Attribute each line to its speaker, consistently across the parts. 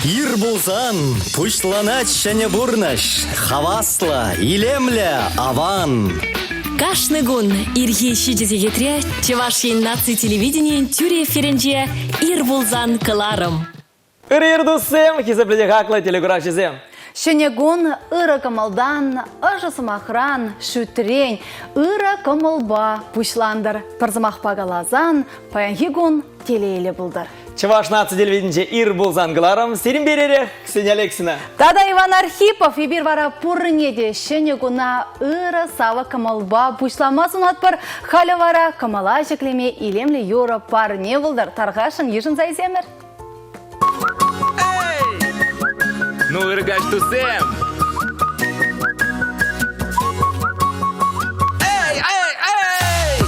Speaker 1: Ир пулсан пуҫланать ҫӗнӗ пурнӑҫ. Хаваслӑ, илемлӗ, аван.
Speaker 2: Кашни кун ирхи 7 сехетре Чӑваш Ен наци телевиденийӗн тӳрӗ эфирӗнче Ир пулсан кӑларӑм.
Speaker 3: Ырӑ ир туссем, хисеплӗ те хаклӑ телекуравҫӑсем.
Speaker 4: Ҫӗнӗ кун ырӑ кӑмӑлтан, ӑшӑ сӑмахран, шӳтрен, ырӑ кӑмӑлпа пуҫлантӑр. Пӗр сӑмахпа каласан, паянхи кун телейлӗ пултӑр.
Speaker 3: Чӑваш наци телевиденинче ир пулсан кӑларӑм. Сирӗн перерех, Ксения Алексина.
Speaker 4: Тата Иван Архипов. Эпир вара пурне те ҫӗнӗ куна ырӑ савӑк кӑмӑлпа пуҫлама сунатпӑр. Халӗ вара кӑмӑла ҫӗклеме илемлӗ юрӑ парне пултӑр. Тархасшӑн йышӑнса илсемӗр.
Speaker 5: Эй! Ну, ыркаҫ туссем! Эй, эй, эй!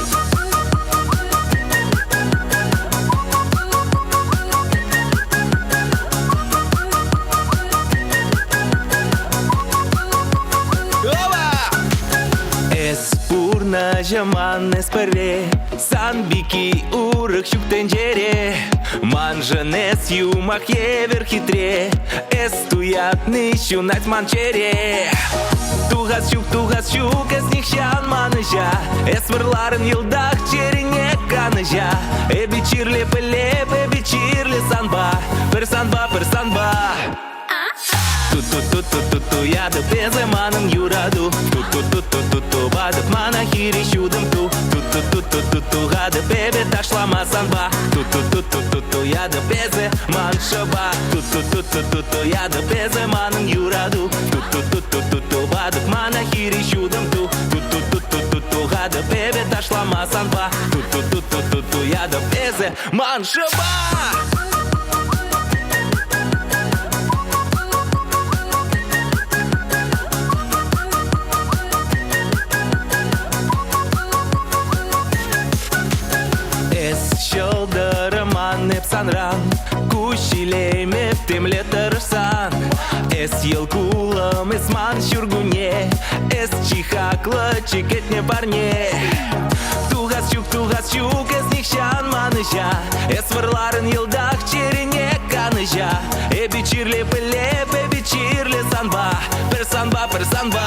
Speaker 5: Опа! Эс пурнӑҫӑман эс пӗрре, Сан пики урӑх ҫук тӗнчере. Маншӑн эс юмах евӗр хитре, Эс туятни ҫунать ман чӗре. Тухас ҫук, тухас ҫук, эс нихҫан манӑҫа. Эс вӑрларӑн йӑлтах чӗрене канӑҫа. Эпӗ чирлӗ пӗлеп, эпӗ чирлӗ санпа, пӗр санпа, пӗр санпа. Ту-ту-ту-ту-ту-ту ятӑп эсӗ манӑн юрату. Ту-ту-ту-ту-ту-ту ватӑп мана хирӗҫ утӑм ту. Ту-ту-ту-ту-ту-ту хатӑп эпӗ ташлама санпа. Ту-ту-ту-ту-ту-ту ятӑп эсӗ ман шӑпа. Ту-ту-ту-ту-ту-ту ятӑп эсӗ манӑн юрату. Ту-ту-ту-ту-ту-ту ватӑп мана хирӗҫ утӑм ту. Ту-ту-ту-ту-ту-ту хатӑп эпӗ ташлама санпа. Ту-ту-ту-ту-ту-ту ятӑп эсӗ ман шӑпа. Эс ҫӑлтӑрӑм ан эп санран, Куҫ илеймеп темле тӑрӑшсан. Эс йӑл кулӑм, эс ман ҫуркунне, Эс чи хаклӑ, чи кӗтнӗ парне. Тухас ҫук, тухас ҫук, эс нихҫан манӑҫа, Эс вӑрларӑн йӑлтах чӗрене канӑҫа. Эпӗ чирлӗ пӗлеп, эпӗ чирлӗ санпа, Пӗр санпа, пӗр санпа.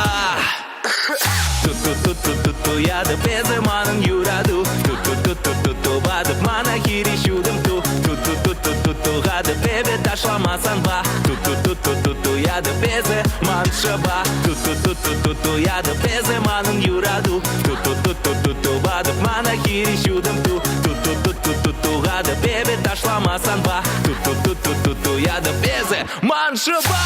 Speaker 5: Ту-ту-ту-ту-ту-ту ятӑп эсӗ манӑн юрату. Ту-ту-ту-ту-ту-ту ватӑп мана хирӗҫ утӑм ту. Ту-ту-ту-ту-ту-ту хатӑп эпӗ ташлама санпа. Ту-ту-ту-ту-ту-ту ятӑп эсӗ ман шӑпа. Ту-ту-ту-ту-ту-ту ятӑп эсӗ манӑн юрату. Ту-ту-ту-ту-ту-ту ватӑп мана хирӗҫ утӑм ту. Ту-ту-ту-ту-ту-ту хатӑп эпӗ ташлама санпа. Ту-ту-ту-ту-ту-ту ятӑп эсӗ ман шӑпа.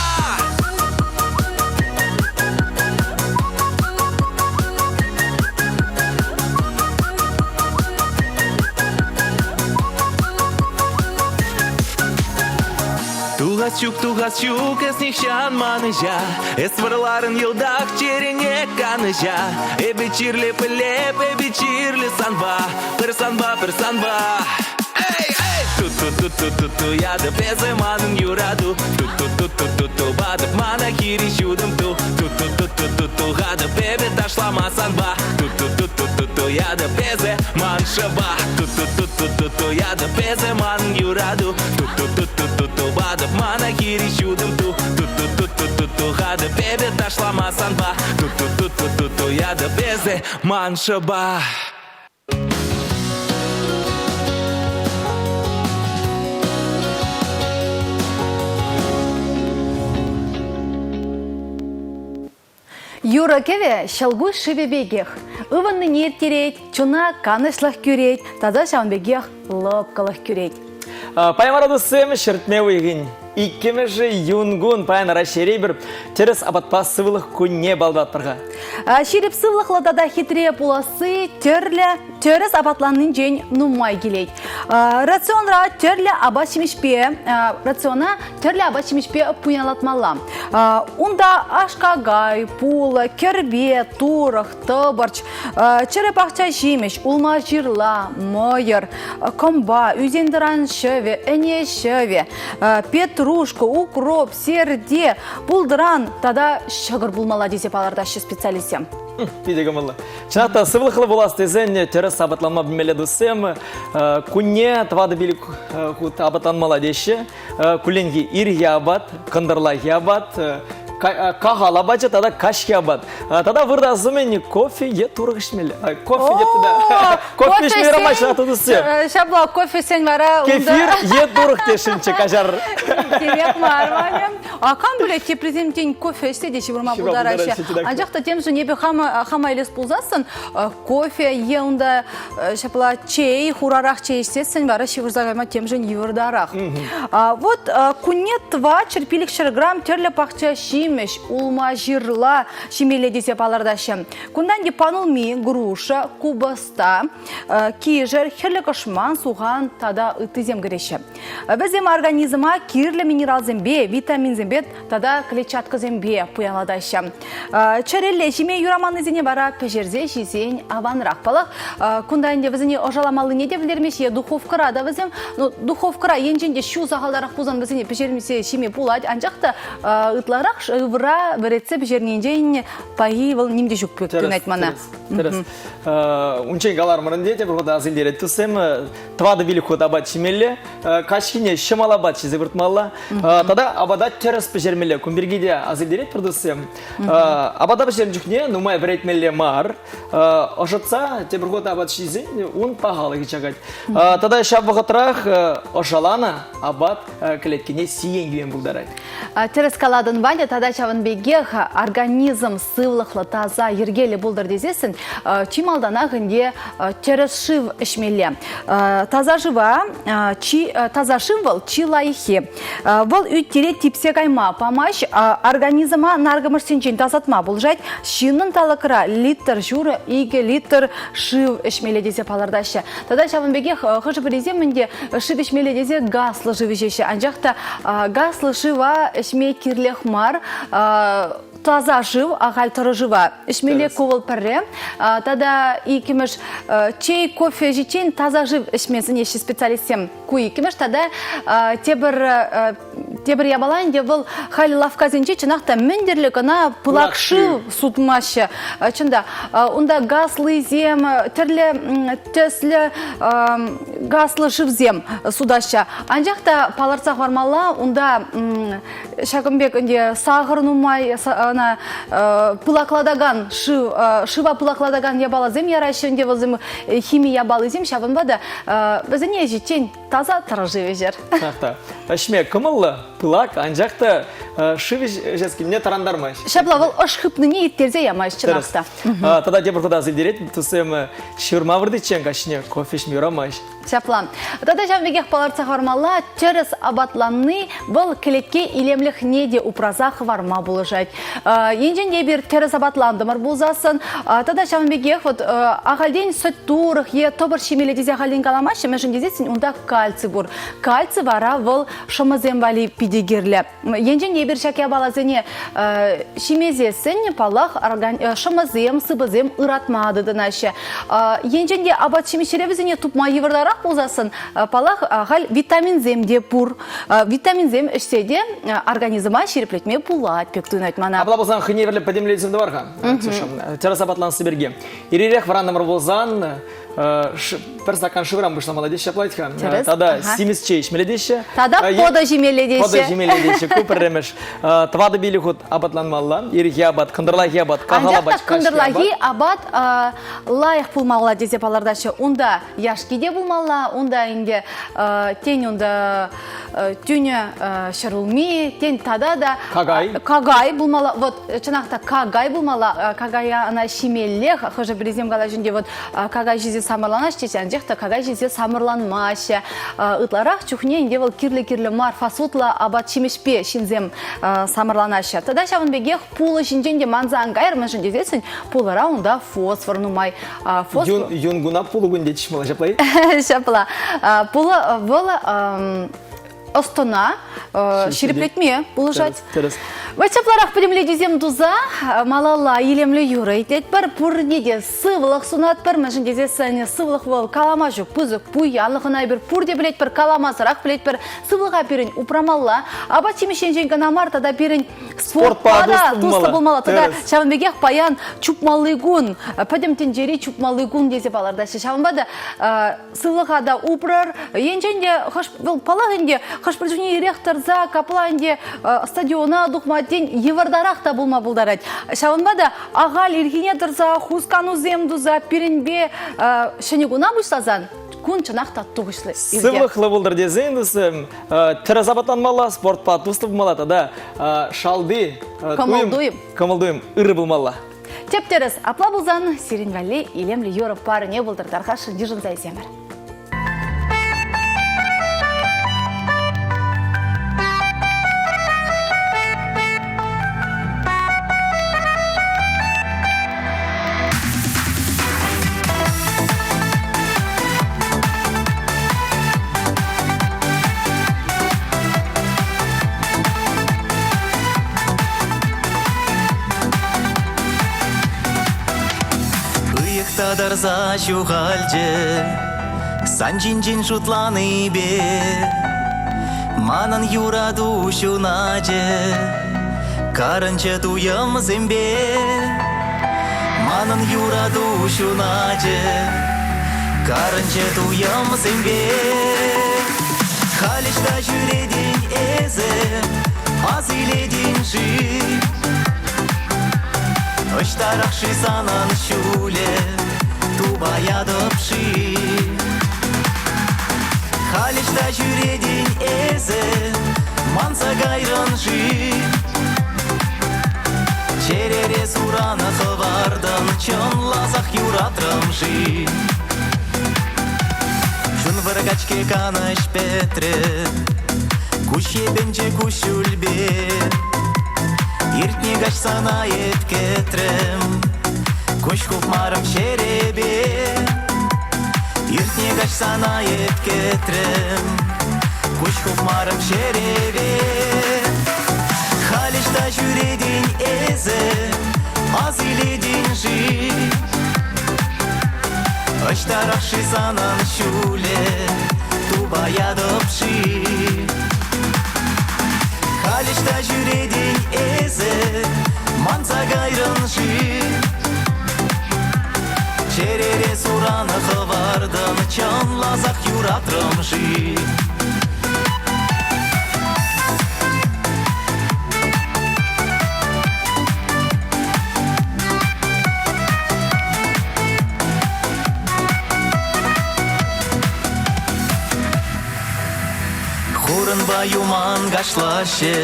Speaker 5: Тухас ҫук, тухас ҫук, эс нихҫан манӑҫа. Эс вӑрларӑн йӑлтах чӗрене канӑҫа. Эпӗ чирлӗ пӗлеп, эпӗ чирлӗ санпа, пӗр санпа, пӗр санпа. Эй, эй! Ту-ту-ту-ту-ту-ту ятӑп эсӗ манӑн юрату. Ту-ту-ту-ту-ту-ту ватӑп мана хирӗҫ утӑм ту. Ту-ту-ту-ту-ту-ту хатӑп эпӗ ташлама санпа. Ту-ту-ту-ту-ту-ту ятӑп эсӗ ман шӑпа. Ту-ту-ту-ту-ту-ту ятӑп эсӗ манӑн юрату. Ту-ту-ту-ту-ту-ту ватӑп мана хирӗҫ утӑм ту. Ту-ту-ту-ту-ту-ту хатӑп эпӗ ташлама санпа. Ту-ту-ту-ту-ту-ту ятӑп эсӗ ман шӑпа.
Speaker 4: Юрӑ-кӗвӗ ҫӑлкуҫ шывӗ пекех. Ывӑннине ирттерет, чуна канӑҫлӑх кӳрет тата ҫавӑн пекех лӑпкӑлӑх кӳрет.
Speaker 3: Паян вара туссем ҫӗртме уйӑхӗн иккӗмӗшӗ юнкун паян Раҫҫейре пӗр тӗрӗс апатпа сывлӑх кунне палӑртатпӑр-ха.
Speaker 4: Ҫирӗп сывлӑхлӑ тата хитре пуласси тӗрлӗ тӗрӗс апатланнинчен нумай килет. Рационра тӗрлӗ апат-ҫимӗҫпе рациона тӗрлӗ апат-ҫимӗҫпе пуянлатмалла. Унта аш-какай, пулӑ, кӗрпе, турӑх, тӑпӑрч, чӗрӗ пахча ҫимӗҫ, улма-ҫырла, мӑйӑр, кӑмпа, ӳсен-тӑран ҫӑвӗ, ӗне ҫӑвӗ, петрушка, укроп, серте, пултӑран тата ҫӑкӑр пулмалла тесе палӑртаҫҫӗ специалистсем.
Speaker 3: Питӗ кӑмӑллӑ. Чӑнах та сывлӑхлӑ пулас тесен тӗрӗс апатланма пӗлмелле туссем. Кунне тӑватӑ-пилӗк хут апатланмалла теҫҫӗ. Кулленхи ирхи апат, кӑнтӑрлахи апат, кахал апачӗ тата каҫхи апат. Тата выртас умӗн кофе е турӑх ӗҫмелле. Кофе те тата кофе ӗҫме юрамасть тутӑссем.
Speaker 4: Ҫапла кофесен вара
Speaker 3: Кефир е турӑх тесшӗнччӗ, каҫар.
Speaker 4: Темех мар, Ваня. А кам пӗлет, теприсем тен кофе ӗҫсе те ҫывӑрма пултараҫҫӗ. Анчах та темшӗн эпӗ хама, хама илес пулсассӑн кофе е унта ҫапла чей, хурарах чей ӗҫсессӗн вара ҫывӑрса кайма темшӗн йывӑртарах. Вот кунне тӑватҫӗр пилӗкҫӗр грамм тӗрлӗ пахча ҫимӗҫ, улма-ҫырла ҫимелле тесе палӑртаҫҫӗ. Кунтан те панулми, груша, купӑста, кишӗр, хӗрлӗ кӑшман, сухан тата ыттисем кӗреҫҫӗ. Вӗсем организма кирлӗ минералсемпе, витаминсемпе тата клетчаткӑсемпе пуянлатаҫҫӗ. Чӗрелле ҫиме юраманнисене вара пӗҫерсе ҫисен аванрах. Паллах, кунта ӗнтӗ вӗсене ӑшаламаллине те пӗлтермеҫҫӗ, духовкӑра та вӗсем, ну, духовкӑра енчен те ҫу сахалтарах пулсан вӗсене пӗҫермесе ҫиме пулать, анчах та ытларах шывра вӗретсе пӗҫернинчен пахи вӑл ним те ҫук пек туйӑнать мана.
Speaker 3: Тӗрӗс. Унччен каларӑмӑр ӗнтӗ, тепӗр хут аса илтерет туссем. Тӑватӑ-пилӗк хут апат ҫимелле, каҫхине ҫӑмӑл апат ҫисе выртмалла. Тата апата тӗрӗс пӗҫермелле. Кун пирки те аса илтеретпӗр туссем. Апата пӗҫернӗ чухне нумай вӗретмелле мар. Ӑшӑтса тепӗр хут апат ҫисен ун пахалӑхӗ чакать. Тата ҫав вӑхӑтрах ӑшаланӑ апат кӗлеткене сиен кӳме пултарать.
Speaker 4: Тӗрӗс калатӑн, Ваня, тата ҫавӑн пекех организм сывлӑхлӑ, таса, йӗркеллӗ пултӑр тесессӗн чи малтанах ӗнтӗ тӗрӗс шыв ӗҫмелле. Таса шыва чи таса шыв вӑл чи лайӑххи. Вӑл ӳт-тире типсе кайма памасть, организма наркӑмӑшсенчен тасатма пулӑшать. Ҫыннӑн талӑкра литр ҫурӑ, икӗ литр шыв ӗҫмелле тесе палӑртаҫҫӗ. Тата ҫавӑн пекех хӑшӗ-пӗрисем ӗнтӗ шыв ӗҫмелле тесе газлӑ шыв ӗҫеҫҫӗ. Анчах та газлӑ шыва ӗҫме кирлех мар. Таса шыв, ахаль тӑрӑ шыва ӗҫмелле ку вӑл пӗрре. Тата иккӗмӗш чей, кофе ӗҫиччен таса шыв ӗҫме сӗнеҫҫӗ специалистсем. Ку иккӗмӗш тата тепӗр тепӗр япала ӗнтӗ вӑл халь лавккасенче чӑнах та мӗн тӗрлӗ кӑна пылак шыв сутмаҫҫӗ. Чӑн та, унта газлисем, тӗрлӗ тӗслӗ газлӑ шывсем сутаҫҫӗ. Анчах та палӑртса хӑвармалла, унта ҫакӑн пек ӗнтӗ сахӑр нумай, ӑна пылаклатакан шыв, шыва пылаклатакан япаласем яраҫҫӗ ӗнтӗ вӗсем хими япалисем, ҫавӑнпа та вӗсене ӗҫиччен таса тӑрӑ шыв ӗҫер.
Speaker 3: Чӑнах та. Ӗҫме кӑмӑллӑ, пылак, анчах та шыв ӗҫес килне тӑрантармасть.
Speaker 4: Ҫапла вӑл ӑш хыпнине ирттерсе ямасть чӑнах та.
Speaker 3: Тата тепӗр хут аса илтерет, туссем ҫырма выртиччен каҫне кофе ӗҫме юрамасть.
Speaker 4: Ҫапла. Тата ҫавӑн пекех палӑртса хӑвармалла, тӗрӗс апатланни вӑл кӗлетке илемлӗхне те упраса хӑварма пулӑшать. Енчен те эпир тӗрӗс апатлантӑмӑр пулсассӑн, тата ҫавӑн пекех вот ахальтен сӗт-турӑх е тӑпӑрч ҫимелле тесе ахальтен каламаҫҫӗ, мӗншӗн тесессӗн унта кальци пур. Кальци вара вӑл шӑмӑсем валли питӗ кирлӗ. Енчен те эпир ҫак япаласене ҫимесессӗн, паллах, шӑмӑсем, сыпӑсем ыратма тытӑнаҫҫӗ. Енчен те апат-ҫимӗҫре вӗсене тупма йывӑртарах пулсассӑн, паллах, халь витаминсем те пур. Витаминсем ӗҫсе те организма ҫирӗплетме пулать пек туйӑнать мана.
Speaker 3: Апла пулсан хӑйне евӗрлӗ пӗтӗмлетӳсем тӑвар-ха, Ксюша. Тӗрӗс апатланасси пирки. Ир-ирех вӑрантӑмӑр пулсан, пӗр стакан шывран пуҫламалла теҫҫӗ ҫапла-ха. Тата симӗс чей ӗҫмелле теҫҫӗ.
Speaker 4: Тата пӑтӑ ҫимелле теҫҫӗ.
Speaker 3: Пӑтӑ ҫимелле теҫҫӗ. Ку пӗрремӗш. Тӑватӑ-пилӗк хут апатланмалла. Ирхи апат, кӑнтӑрлахи апат, кахал апат,
Speaker 4: Анчах та кӑнтӑрлахи апат лайӑх пулмалла тесе палӑртаҫҫӗ. Унта яшки те пулмалла, унта ӗнтӗ тен унта тӳнӗ ҫӗрулми, тен тата та
Speaker 3: какай.
Speaker 4: Какай пулмалла. Вот чӑнах та какай пулмалла. Какая ӑна ҫимеллех. Хӑшӗ-пӗрисем калаҫҫӗ ӗнтӗ вот какай ҫисе самӑрланаҫ теҫҫӗ, анчах та какай ҫисе самӑрланмаҫҫӗ. Ытларах чухне ӗнтӗ вӑл кирлӗ-кирлӗ мар фастфудлӑ апат-ҫимӗҫпе ҫынсем самӑрланаҫҫӗ. Тата ҫавӑн пекех пулӑ ҫинчен те манса ан кайӑр, мӗншӗн тесессӗн пулӑра унта фосфор нумай.
Speaker 3: Фосфор... Юн куна пулӑ кун тетчӗҫ мала ҫапла-и?
Speaker 4: Ҫапла. Пулӑ вӑл ӑс-тӑна ҫирӗплетме пулӑшать.
Speaker 3: Тӗрӗс.
Speaker 4: Вӑт ҫапларах пӗтӗмлетӳсем туса малалла илемлӗ юрӑ итлетпӗр. Пурне те сывлӑх сунатпӑр. Мӗншӗн тесессӗн сывлӑх вӑл калама ҫук пысӑк пуянлӑх. Ӑна эпир пурте пӗлетпӗр, каламасӑрах пӗлетпӗр. Сывлӑха пирӗн упрамалла. Апат-ҫимӗҫ енчен кӑна мар, тата пирӗн спортпа та туслӑ пулмалла. Тата ҫавӑн пекех паян чупмалли кун, пӗтӗм тӗнчери чупмалли кун тесе палӑртаҫҫӗ. Ҫавӑнпа та сывлӑха та упрӑр. Енчен те хӑш вӑл паллах ӗнтӗ хӑш-пӗр чухне ирех тӑрса капла ӗнтӗ стадиона тухма тен йывӑртарах та пулма пултарать. Ҫавӑнпа та ахаль ирхине тӑрса хусканусем туса пирӗнпе ҫӗнӗ куна пуҫласан кун чӑнах та тухӑҫлӑ иртет.
Speaker 3: Сывлӑхлӑ пултӑр тесен тусем тӗрӗс апатланмалла, спортпа туслӑ пулмалла тата шалти
Speaker 4: кӑмӑл-туйӑм
Speaker 3: кӑмӑл-туйӑм ырӑ пулмалла.
Speaker 4: Тӗп-тӗрӗс. Апла пулсан сирӗн валли илемлӗ юрӑ парне пултӑр тархасшӑн йышӑнса илсемӗр.
Speaker 1: Ыйӑх татарса ҫухалчӗ сан ҫинчен шутланипе. Манӑн юрату ҫуначӗ карӑнчӗ туйӑмсемпе. Манӑн юрату ҫуначӗ карӑнчӗ туйӑмсемпе. Халь ӑҫта ҫӳретӗн эсӗ, ас илетӗн-ши? Ӑҫтарах-ши санӑн ҫулӗ, тупаятӑп-ши? Халь ӑҫта ҫӳретӗн эсӗ, манса кайрӑн-ши? Чӗрере суранӑ хӑвартӑн, чӑнласах юратрӑм-ши? Чун вӑркать-ҫке канӑҫ пӗтрӗ, куҫ йӗпенчӗ куҫҫульпе. Иртнӗ каҫ сана эп кӗтрӗм, куҫ хупмарӑм чӗрепе. Иртнӗ каҫ сана эп кӗтрӗм, куҫ хупмарӑм чӗрепе. Халь ӑҫта ҫӳретӗн эсӗ, ас илетӗн-ши? Ӑҫтарах-ши санӑн ҫулӗ, тупаятӑп-ши? Халь ӑҫта ҫӳретӗн эсӗ, манса кайрӑн-ши? Чӗрере суранӑ хӑвартӑн, чӑнласах юратрӑм-ши? Хурӑнпа юман кашлаҫҫӗ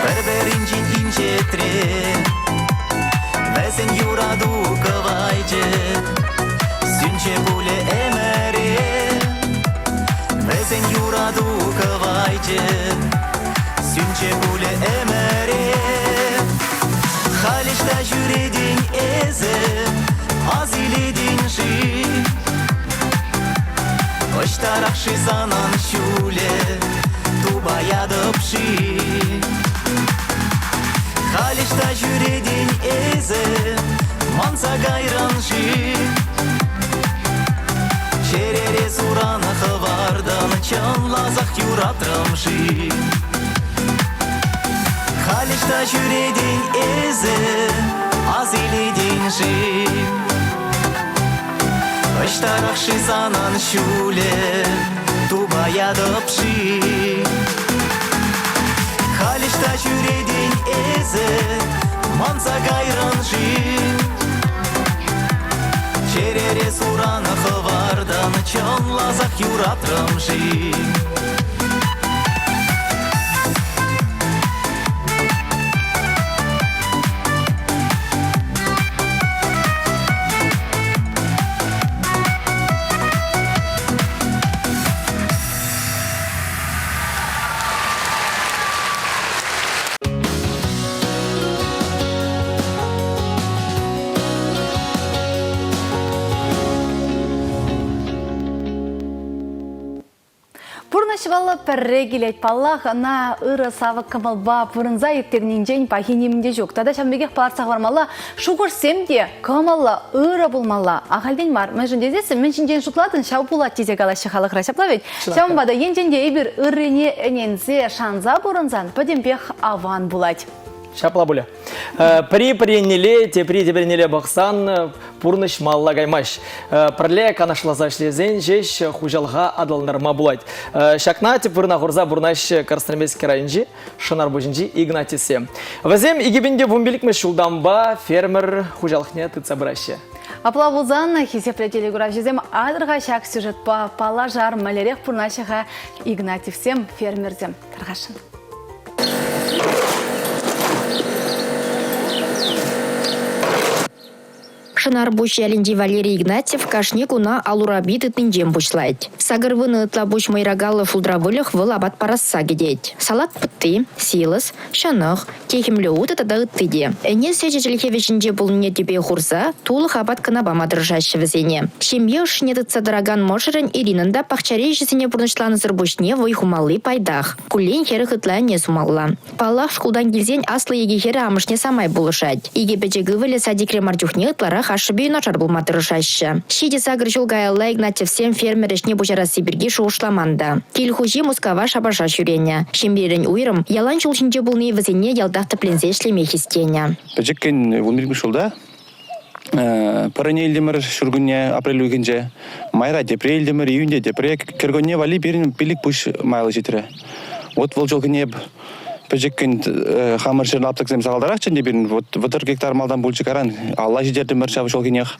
Speaker 1: пӗр-пӗринчен инҫетре. Вӗсен юрату кӑвайчӗ сӳнчӗ пулӗ ӗмӗре. Вӗсен юрату кӑвайчӗ сӳнчӗ пулӗ ӗмӗре. Халь ӑҫта ҫӳретӗн эсӗ, ас илетӗн-ши? Ӑҫтарах-ши санӑн ҫулӗ, тупаятӑп-ши? Халь ӑҫта ҫӳретӗн эсӗ, манса кайрӑн-ши? Чӗрере суранӑ хӑвартӑн, чӑнласах юратрӑм-ши? Халь ӑҫта ҫӳретӗн эсӗ, ас илетӗн-ши? Ӑҫтарах-ши санӑн ҫулӗ, тупаятӑп-ши? Халь ӑҫта ҫӳретӗн эсӗ, манса кайрӑн-ши? Чӗрере суранӑ хӑвартӑн, чӑнласах юратрӑм-ши?
Speaker 4: Пурнӑҫ вӑл. вӑл пӗрре килет. Паллах, ӑна ырӑ савӑк кӑмӑлпа пурӑнса ирттернинчен пахи нимӗн те ҫук. Тата ҫавӑн пекех палӑртса хӑвармалла, шухӑшсем те кӑмӑллӑ, ырӑ пулмалла. Ахальтен мар. Мӗншӗн тесессӗн мӗн ҫинчен шутлатӑн, ҫав пулать тесе калаҫҫӗ халӑхра. Ҫапла вӗт? Ҫавӑнпа та енчен те эпир ыррине ӗненсе, шанса пурӑнсан пӗтӗмпех аван пулать.
Speaker 3: Ҫапла пулӗ. Пӗри пӗреннеле, тепри тепринеле пӑхсан пурнӑҫ малалла каймасть. Пӗрле канашласа ӗҫлесен ҫеҫ хуҫалӑха аталантарма пулать. Ҫакна тӗп вырӑна хурса пурӑнаҫҫӗ Красноармейски районӗнчи Шӑнарпуҫӗнчи Игнатьевсем. Вӗсем 2015 ҫултанпа фермер хуҫалӑхне тытса пыраҫҫӗ.
Speaker 4: Апла пулсан, хисеплӗ телекуравҫӑсем, атӑр-ха ҫак сюжетпа паллашар, мӗнлерех пурӑнаҫҫӗ-ха Игнатьевсем, фермерсем. Тархасшӑн.
Speaker 6: Шӑнарпуҫ ялӗнчи Валерий Игнатьев кашни куна ал-урапи тытнинчен пуҫлать. Сакӑрвунӑ ытла пуҫ мӑйракаллӑ шултра выльӑх вӑл апат парасса кӗтет. Салат пӑтти, силос, ҫӑнӑх, техӗмлӗ утӑ тата ытти те. Ӗне сӗчӗ чӗлхе вӗҫӗнче пулнине тӗпе хурса тулӑх апат кӑна пама тӑрӑшаҫҫӗ вӗсене. Ҫемье ӑшшине тытса тӑракан мӑшӑрӗн Иринӑн та пахчари ӗҫӗсене пурнӑҫланӑсӑр пуҫне вӑй хумалли пайтах. Куллен 40 ытла ӗне сумалла. Паллах, шкултан килсен аслӑ икӗ хӗрӗ амӑшне самай пулӑшать. Икӗ пӗчӗк ывӑлӗ садикре мар чухне ытларах ашшӗпе юнашар пулма тӑрӑшаҫҫӗ. Ҫичӗ-сакӑр ҫул каялла Игнатьевсем фермер ӗҫне пуҫарасси пирки шухӑшламан та. Кил хуҫи Мускава шапаша ҫӳренӗ. Ҫемьерен уйрӑм, ялан ҫул ҫинче пулни вӗсене ялтах тӗпленсе ӗҫлеме хистенӗ.
Speaker 7: Пӗчӗккӗн вунпиллӗкмӗш ҫулта Пӗр ӗне илтӗмӗр ҫуркунне апрель уйӑхӗнче. Майра тепре илтӗмӗр, июньте тепре. Кӗркунне валли пирӗн пилӗк пуҫ майлӑ ҫитрӗ. Вот вӑл ҫулхине пӗчӗккӗн хамӑр ҫӗр лаптӑксем сахалтарахчӗ ӗнтӗ пирӗн. Вот 30 гектар малтан пулчӗ каран. Алла ҫитертӗмӗр ҫав ҫулхинех.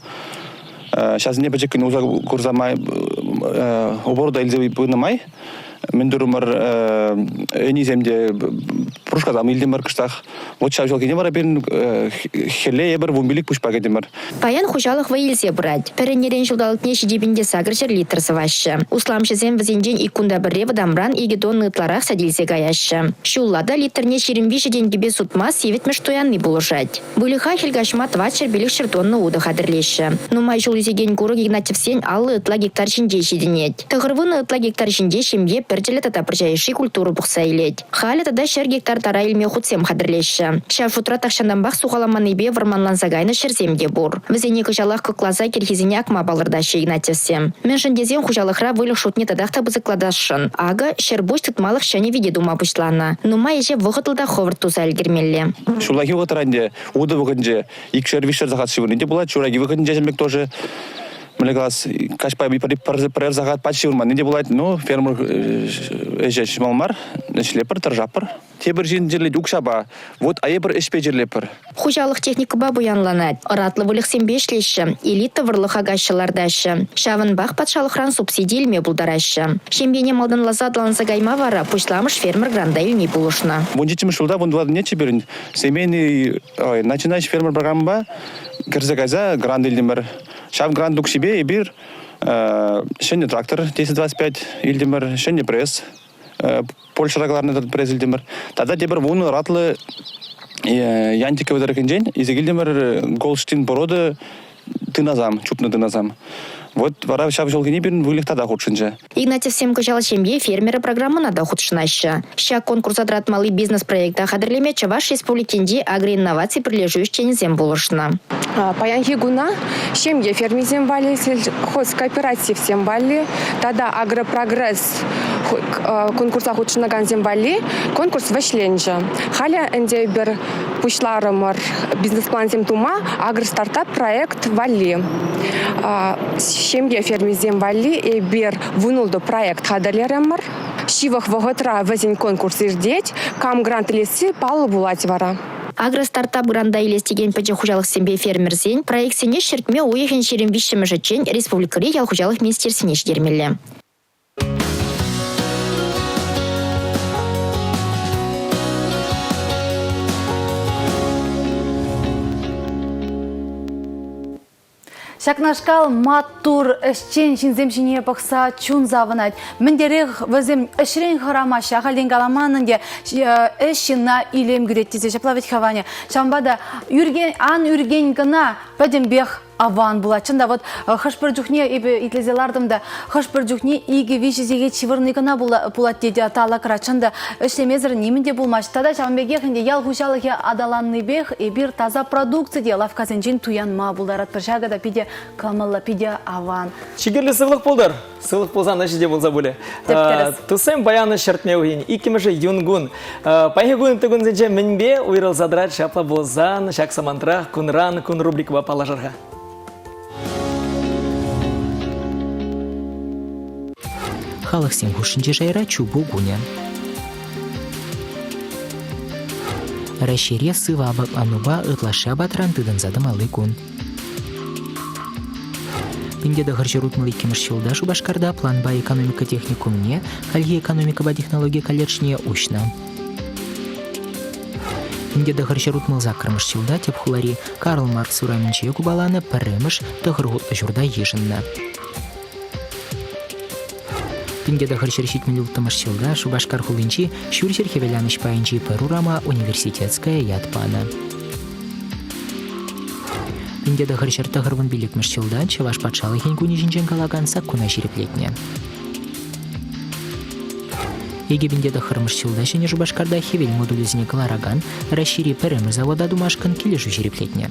Speaker 7: Ҫавсене пӗчӗккӗн уса курса май оборота илсе пынӑ май мӗн турӑмӑр ӗнисем те пурӑшкасам илтӗмӗр кӑштах. Вот ҫав ҫулхине вара пирӗн хӗлле эпир вунпилӗк пуҫпа кӗтӗмӗр.
Speaker 6: Паян хуҫалӑх вӑй илсе пырать. Пӗр ӗнерен ҫулталӑкне 7800 литр сӑваҫҫӗ. Усламҫӑсем вӗсенчен ик кунта пӗрре вӑтамран икӗ тонна ытларах сӗт илсе каяҫҫӗ. Ҫулла та литрне 23 тенкӗпе сутма сивӗтмӗш туянни пулӑшать. Выльӑха хӗл каҫма 400-500 тонна утӑ хатӗрлеҫҫӗ. Нумай ҫул ӳсекен курӑк Игнатьевсен 50 ытла гектар ҫинче ҫитӗнет. Тӑхӑрвунӑ ытла гектар ҫинче ҫемье пӗрчӗллӗ тата пӑрҫа йышши культура пухса илет. Халӗ тата ҫӗр гектар тара илме хутсем хатӗрлеҫҫӗ. Ҫав шутра тахҫантанпах сухаламаннипе вӑрманланса кайнӑ ҫӗрсем те пур. Вӗсене кӑҫалах кӑкласа кӗрхисене акма палӑртаҫҫӗ Игнатьевсем. Мӗншӗн тесен хуҫалӑхра выльӑх шутне татах та пысӑклатасшӑн. Акӑ, ҫӗрпуҫ тытмалӑх ҫӗнӗ вите тума пуҫланӑ. Нумай ӗҫе вӑхӑтлӑ та хӑвӑрт туса ӗлкӗрмелле.
Speaker 7: Ҫуллахи вӑхӑтра ӗнтӗ утӑ вӑхӑтӗнче икшер-виҫшер сахат ҫывӑрни те пулать, ҫураки вӑхӑтӗнче ҫын пек тоже мӗнле калас, каҫпа пӗрер сахат пач ҫывӑрманни те пулать. Ну, фермер ӗҫӗ ҫӑмӑл мар, ӗҫлепӗр, тӑрӑшатпӑр. Тепӗр ҫын чирлет укҫапа, вот, а эпир ӗҫпе чирлетпӗр.
Speaker 6: Хуҫалӑх техникӑпа пуянланать, ӑратлӑ выльӑхсемпе ӗҫлеҫҫӗ, элита вӑрлӑх акаҫҫӗ лартаҫҫӗ. Ҫавӑнпах патшалӑхран субсиди илме пултараҫҫӗ. Ҫемьене малтанласа аталанса кайма вара пуҫламӑш фермер гранта илни пулӑшнӑ.
Speaker 7: Вунҫиччӗмӗш ҫулта вунтӑваттӑнччӗ пирӗн семейный начинающий фермер программӑпа кӗрсе кайса грант илтӗмӗр. Ҫав грант укҫипе эпир ҫӗнӗ трактор 1025 илтӗмӗр, ҫӗнӗ пресс Польшӑра кӑларнӑ пресс илтӗмӗр. Тата тепӗр вунӑ ӑратлӑ Янтиково тӑрӑхӗнчен илсе килтӗмӗр Голштин порода тынасам, чупнӑ тынасам. Вот вара ҫав ҫулхине пирӗн выльӑх тата хутшӑнчӗ.
Speaker 6: Игнатьевсем кӑҫал Ҫемье фермерӗ программӑна та хутшӑнаҫҫӗ. Ҫак конкурса тӑратмалли бизнес-проекта хатӗрлеме Чӑваш Республикинчи Агроинноваци пӗрлешӳ ӗҫченӗсем пулӑшнӑ.
Speaker 8: Паянхи куна ҫемье фермисем валли, сельхозкооперативсем валли тата Агропрогресс конкурса хутшӑнакансем валли конкурс вӗҫленчӗ. Халӗ ӗнтӗ эпир пуҫларӑмӑр бизнес-плансем тума Агростартап проект валли. Ҫемье фермисем валли эпир вунултӑ проект хатӗрлерӗмӗр. Ҫывӑх вӑхӑтра вӗсен конкурс иртет. Кам грант илесси паллӑ пулать вара.
Speaker 6: Агростартап гранта илес текен пӗчӗк хуҫалӑхсемпе фермерсен проектсене ҫӗртме уйӑхӗн 23-мӗшӗччен республикӑри ял хуҫалӑх министерствине ҫитермелле.
Speaker 4: Ҫакнашкал маттур ӗҫчен ҫынсем ҫине пӑхса чун савӑнать. Мӗнтерех вӗсем ӗҫрен хӑрамаҫҫӗ, ахальтен каламан ӗнтӗ, ӗҫ ҫынна илем кӳрет тесе ҫапла вӗт-ха Ваня. Ҫавӑнпа та ӳркен, ан ӳркен кӑна пӗтӗмпех. аван пулать. Чӑн та, вот хӑш-пӗр чухне эпӗ итлесе лартӑм та, хӑш-пӗр чухне икӗ-виҫӗ сехет ҫывӑрни кӑна пулать тет талӑкра. Чӑн та, ӗҫлемесӗр нимӗн те пулмасть. Тата ҫавӑн пекех ӗнтӗ ял хуҫалӑхӗ аталаннипех эпир таса продукци те лавккасенчен туянма пултаратпӑр. Ҫакӑ та питӗ кӑмӑллӑ, питӗ аван.
Speaker 3: Чи кирли сывлӑх пултӑр. Сывлӑх пулсан ӗҫӗ те пулса пулӗ.
Speaker 4: Тӗп-тӗрӗс.
Speaker 3: Туссем паян ҫӗртме уйӑхӗн иккӗмӗшӗ юнкун. Паянхи кун ытти кунсенче мӗнпе уйрӑлса тӑрать ҫапла пулсан ҫак самантра кунран кун рубрикӑпа паллашар-ха.
Speaker 9: Халӑхсем хушшинчи шайра чупу кунӗ. Раҫҫейре сывӑ апатланупа ытлашши апатран тытӑнса тӑмалли кун. 1962 ҫулта Шупашкарта планпа экономика техникумне, хальхи экономикӑпа технологи колледжне уҫнӑ. 1968 ҫулта тӗп хулари Карл Маркс урамӗнче купаланӑ пӗрремӗш тӑхӑр хутлӑ ҫурта йышӑннӑ. 1976 ҫулта Шупашкар хулинчи Ҫурҫӗр Хӗвеланӑҫ пайӗнчи пӗр урама Университетская ят панӑ. 1995 ҫулта Чӑваш патшалӑхӗн кунӗ ҫинчен калакан саккуна ҫирӗплетнӗ. 2009 ҫулта Ҫӗнӗ Шупашкарта хӗвел модулӗсене кӑларакан Раҫҫейри пӗрремӗш завода тумашкӑн килӗшӳ ҫирӗплетнӗ.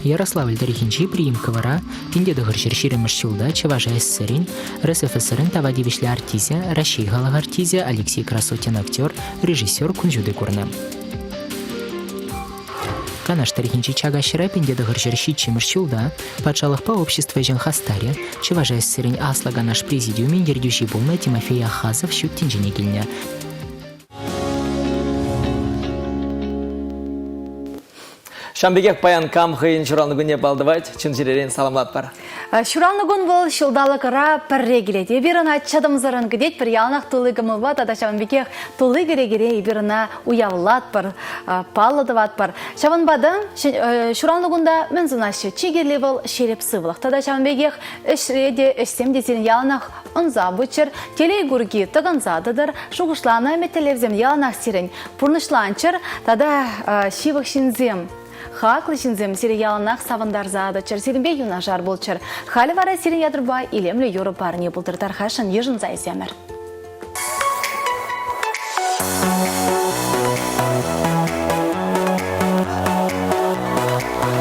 Speaker 9: Ярославль тӑрӑхӗнчи Приимкӑвӑра 1920 ҫулта Чӑваш СССРӗн, РСФСРӗн тава тивӗҫлӗ артисчӗ, Раҫҫей халӑх артисчӗ Алексей Красотин актер, режиссер кун ҫути курнӑ. Канаш тӑрӑхӗнчи Чакаҫра 1907 ҫулта патшалӑхпа общество ӗҫӗн хастарӗ, Чӑваш СССРӗн Аслӑ Канаш Президиумӗн ертӳҫи пулнӑ Тимофей Ахазов ҫут тӗнчене килнӗ.
Speaker 3: Ҫавӑн пекех паян кам хӑйӗн ҫуралнӑ кунне паллӑ чун-чӗререн саламлатпӑр.
Speaker 4: Ҫуралнӑ кун вӑл ҫулталӑкра пӗрре килет. Эпир ӑна чӑтӑмсӑррӑн кӗтетпӗр, яланах тулли кӑмӑлпа тата ҫавӑн пекех тулли кӗрекере эпир ӑна уявлатпӑр, паллӑ тӑватпӑр. Ҫавӑнпа та ҫуралнӑ кунта мӗн сунаҫҫӗ? Чи кирли вӑл ҫирӗп сывлӑх. Тата ҫавӑн пекех ӗҫре те, ӗҫсем те сирӗн яланах ӑнса пыччӑр, телей курки тӑкӑнса тӑтӑр, шухӑшланӑ ӗмӗт-тӗллевсем яланах сирӗн пурнӑҫланччӑр тата ҫывӑх ҫынсем, хаклӑ ҫынсем сире яланах савӑнтарса тӑччӑр, сирӗнпе юнашар пулччӑр. Халӗ вара сирӗн ятӑрпа илемлӗ юрӑ парне пултӑр тархасшӑн йышӑнса илсемӗр.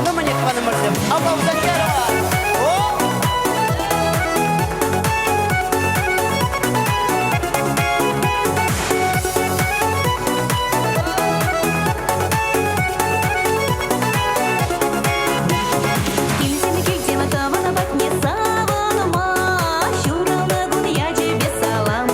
Speaker 1: Ну, мӗне тӑванӑмӑрсем,
Speaker 2: Килсем, килсем, тӑван патне савӑнма, ҫуралнӑ кун ячӗпе салам.